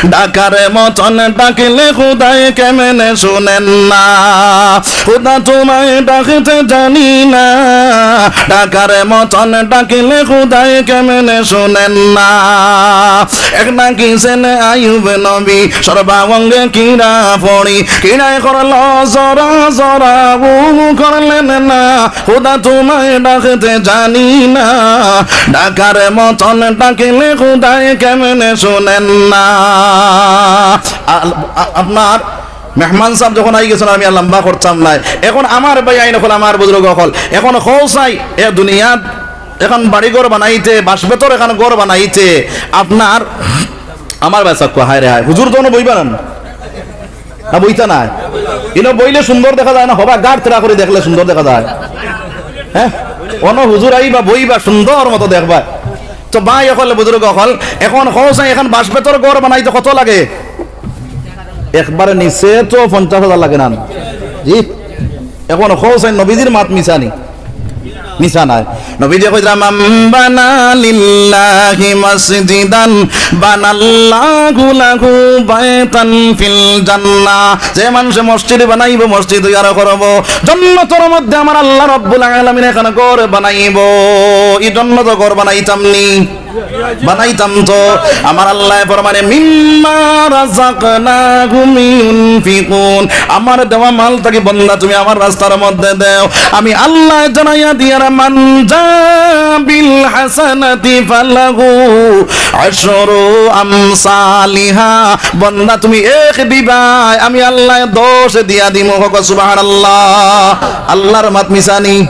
ডাকার মতন ডাকলে খুদায় কেমনে শুনেন না। খুদা তোমায় ডাকতে জানি না, ডাকার মতন ডাকলে খুদায় কেমনে শুনেন না। এক না কিছেন আইয়ুব নবী, সর্বাঙ্গে কিড়া পড়ি, কিড়ায় করল জরা জরা, উ করলেন না। খুদা তোমায় ডাকতে জানি না, ডাকার মতন ডাকলে খুদায় কেমনে শুনেন না। আ-, আ-, আপনার মেহমান সাব যখন আই গেছইন, আমি আর লম্বা করতাম নায়। এখন আমার ভাইয়াইন অকল, আমার বুজুর্গ অকল, এখন কও চাই, এ দুনিয়াত এখন বাড়ি ঘর বানাইতে, বাঁশ বেতর এখন ঘর বানাইতে, আপনার, আমার ভাই সাব কয়, হায় রে হায়, হুজুর তো অনো বইবা না, না বইতা নায়? ইনো বইলে সুন্দর দেখা যায় না, হবা গাড় তেরা করি দেখলে সুন্দর দেখা যায়। হ্যাঁ, অনো হুজুর আইবা, বইবা, সুন্দর মতো দেখবা। তো ভাই অকল, বুজুর্গ অকল, এখন কও চাই, এখন বাঁশ বেতর ঘর বানাইতে কত লাগে? একবারে নিচে তো পঞ্চাশ হাজার লাগে না? জি। এখন কও চাই, নবীজির মাত মিছা নি? মিছা নায়। নবীজি কইরা, "মান বানা লিল্লাহি মাসজিদান বানাল্লাহু লাহু বাইতান ফিল জান্নাহ।" যে মানষে মসজিদ বানাইবো, মসজিদ তৈয়ার করবো, জন্নতর মধ্যে আমার আল্লাহ রাব্বুল আলামিন এখন ঘর বানাইবো। ই জন্নত ঘর বানাইতাম নি? বানাইতাম তো। আমার আল্লায় ফরমাইন, "মিম্মা রাযাকনাহুম ইউনফিকুন।" আমার দেওয়া মাল থাকি বন্দা তুমি আমার রাস্তার মধ্যে দেও। আমি আল্লায় জানাইয়া দিয়ার, "মান জা বিল হাসানাতি ফালাহু আশরু আমসালিহা।" বন্দা তুমি এক দিবায়, আমি আল্লায় দশ দিয়া দিমু। কও সুবহানাল্লাহ। আল্লার মাত মিছা নি?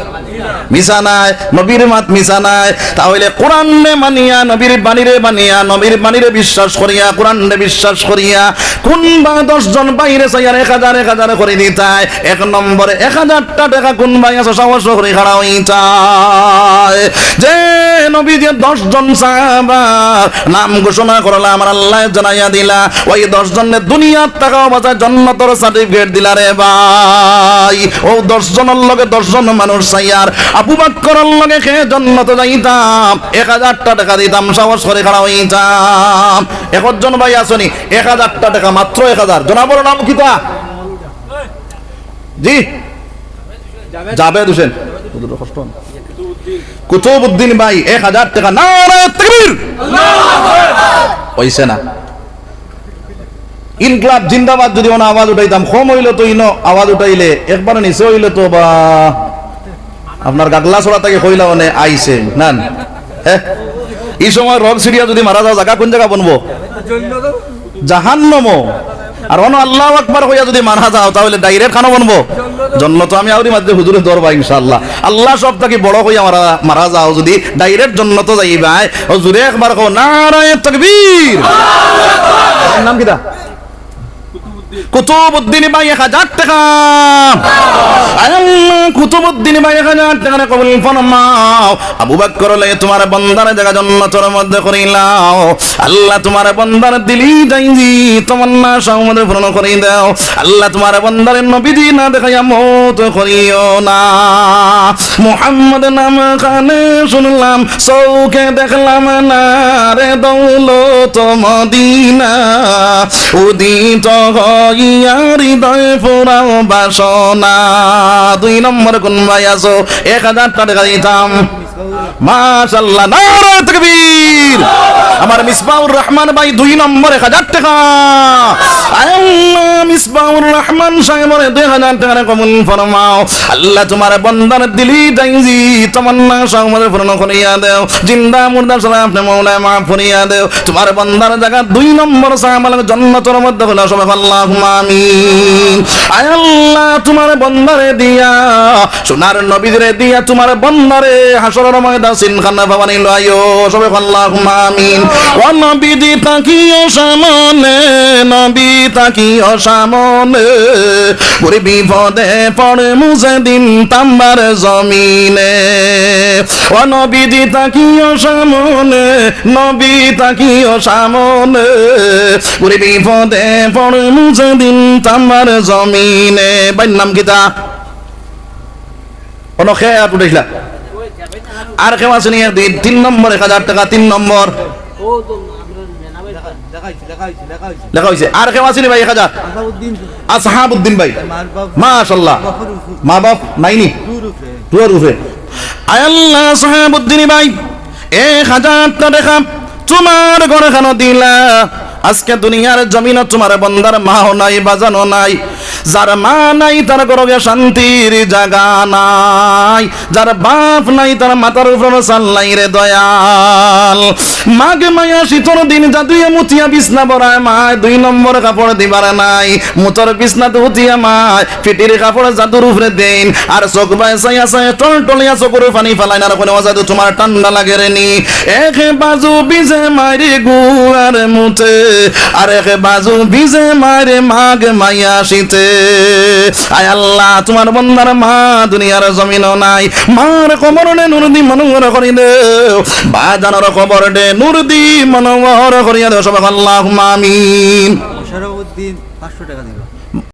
মিছা নায়, নবীর মাত মিছা নায়। তা অইলে কোরআনরে মানিয়া, নবীর বাণীরে মানিয়া, নবীর বাণীরে বিশ্বাস করিয়া, কোরআনরে বিশ্বাস করিয়া, কুনবা দশ জন ভাইরে চাইয়ার এক হাজার, এক হাজার করি দিতায়। এক নম্বরে এক হাজারটা টেকা কুন ভাই আছো, সাহস করি খাড়া অইতায়। যে নবীজিয়ে দশ জন সাহাবার নাম ঘোষণা করলা, আমার আল্লায় জানাইয়া দিলা, ওই দশ জনরে দুনিয়ার থাকাও বাঁচায় জন্নতর সার্টিফিকেট দিলা রে ভাই। অউ দশ জনর লগে দশ জন মানুষ চাইয়ার, আবু বকরর লগে কে জন্নতো যাইতাম, এক হাজারটা টেকা দিতাম, সাহস করি খাড়া অইতাম। একজন ভাই আছো নি, এক হাজারটা টেকা, মাত্র এক হাজার। জনাবর নাম কিতা? জি, জাভেদ হোসেন। কষ্ট অয় না? কুতুবউদ্দিন ভাই, এক হাজার টেকা। নারায়ে তাকবীর। অইছে না? ইনকিলাব জিন্দাবাদ যদি অনো আওয়াজ উঠাইতাম, কম অইলে তো ইনো আওয়াজ উঠাইলে, একবারে নিচে অইলে তো বা আপনার গাগলাছড়া থাকি কইলা অনে আইছে, না? হ্যাঁ? ই সময় রগ ছিড়িয়া যদি মারা যাও, জাগা কুন জাগা বনবো? জাহান্নামো। আর অনো আল্লাহু আকবার কইয়া যদি মারা যাও, তা অইলে direct খানো বনবো? জন্নতো। আমি আউরি মাঝে হুজুরে ধরবা ইনশাআল্লাহ। আল্লাহ সব থাকি বড় কইয়া মারা, মারা যাও যদি, direct জন্নতো যাইবায়। অউ জুরে একবার কও, নারায়ে তাকবীর। নাম কিতা? কুতুবউদ্দিন ভাই এক হাজার টেকা। আয় আল্লাহ, কুতুবউদ্দিন ভাই এক হাজার টেকারে কবুল ফরমাও। আবু বকর লগে তুমার বন্দারে জাগা জন্নতর মধ্যে করিলাও। আল্লাহ, তুমার বন্দার দিলি ডাইজি তমান্না সব পূরণ করি দেও। আল্লাহ, তুমার বন্দারে নবীজি না দেখাইয়া মউত করিও না। মুহাম্মদ নাম কানে শুনলাম, চউখে দেখলাম না রে দৌলত মদিনা, উদিত হইয়া হৃদয় ফুরাও বাসনা। দুই নম্বর কুন ভাই আছো? এক হাজারটা টেকা দিতাম। মাশাআল্লাহ, নারায়ে তাকবীর। আমার মিসবাহুর রহমান ভাই দুই নম্বর এক হাজার টেকা। আয় আল্লাহ, মিসবাহুর রহমান সাহেবরে দুই হাজার টেকারে কবুল ফরমাও। আল্লাহ, তুমার বন্দার দিলি ডাইজি তমান্না সব পূরণ করিয়া দেও। জিন্দা মুর্দা সবাই আপনে মওলায় মাফ করিয়া দেও। তুমার বন্দার জাগা দুই নম্বর সাহাবা জন্নতর মধ্যে করিয়া সবাই আল্লাহুম্মা আমিন। আয় আল্লাহ, তুমার বন্দারে দিয়া সোনার নবীজিরে দিয়া তুমার বন্দারে হাশরর ময়দান সিনখানা পাবানি লইও। সবে আল্লাহুম্মা আমিন। ও নবীজি থাকিও সামনে, নবী থাকিও সামনে, ঘুরি বিপদে পড়মু যেদিন তাম্বার জমিনে। ও নবীজি থাকিও সামনে, নবী থাকিও সামনে, ঘুরি বিপদে পড়মু যেদিন তাম্বার জমিনে। ভাইর নাম কিতা? অনো কে আত উঠাইছিলা? আর কেউ আছে নি? এক, দুই, তিন নম্বর এক হাজার টেকা, তিন নম্বর। লেখা অইছে, লেখা অইছে, লেখা অইছে। আর কেউ আছে নি ভাই এক হাজার? আসাহাবউদ্দিন। আসাহাবউদ্দিন ভাই। মাশাআল্লাহ। মা বাপ নাই নি? টুয়ার উপরে। আয় আল্লাহ, আসাহাবউদ্দিন ভাই, এক হাজারটা টেকা তুমার ঘরখানো দিলা। আজকে দুনিয়ার জমিনো তুমার বন্দার মাও নাই, বাজানও নাই। যার মা নাই, তার ঘরো গিয়া শান্তির জাগা নাই। যার বাপ নাই, তার মাথার উপরে ছাদ নাই রে দয়াল। মাঘ মায়া শীতর দিন জাদুয়ে মুতিয়া বিছনা ভরায় মায়, দুই নম্বর কাপড় দিবার নাই। মুতর বিছনাত উঠিয়া মায় পিটির কাপড় জাদুর উপরে দেইন, আর চউখ বায় চাইয়া চাইয়া টলটলিয়া চউখর পানি ফালাইন, আর কইন, "ও জাদু, তুমার ঠান্ডা লাগে রে নি?" এক বাজু ভিজে মায় গুয়ার মুতে, আর এক বাজু ভিজে মায় মাঘ মায়া শীতে। আয় আল্লাহ, তুমার বন্দার মা দুনিয়ার জমিনো নাই, মার কবররে নূর দি মনোহর করি দেও, বাজানর কবররে নূর দি মনোহর করিয়া দেও। সবে আল্লাহুম্মা আমিন। মোশাররফউদ্দিন, পাঁচশো টেকা দিন।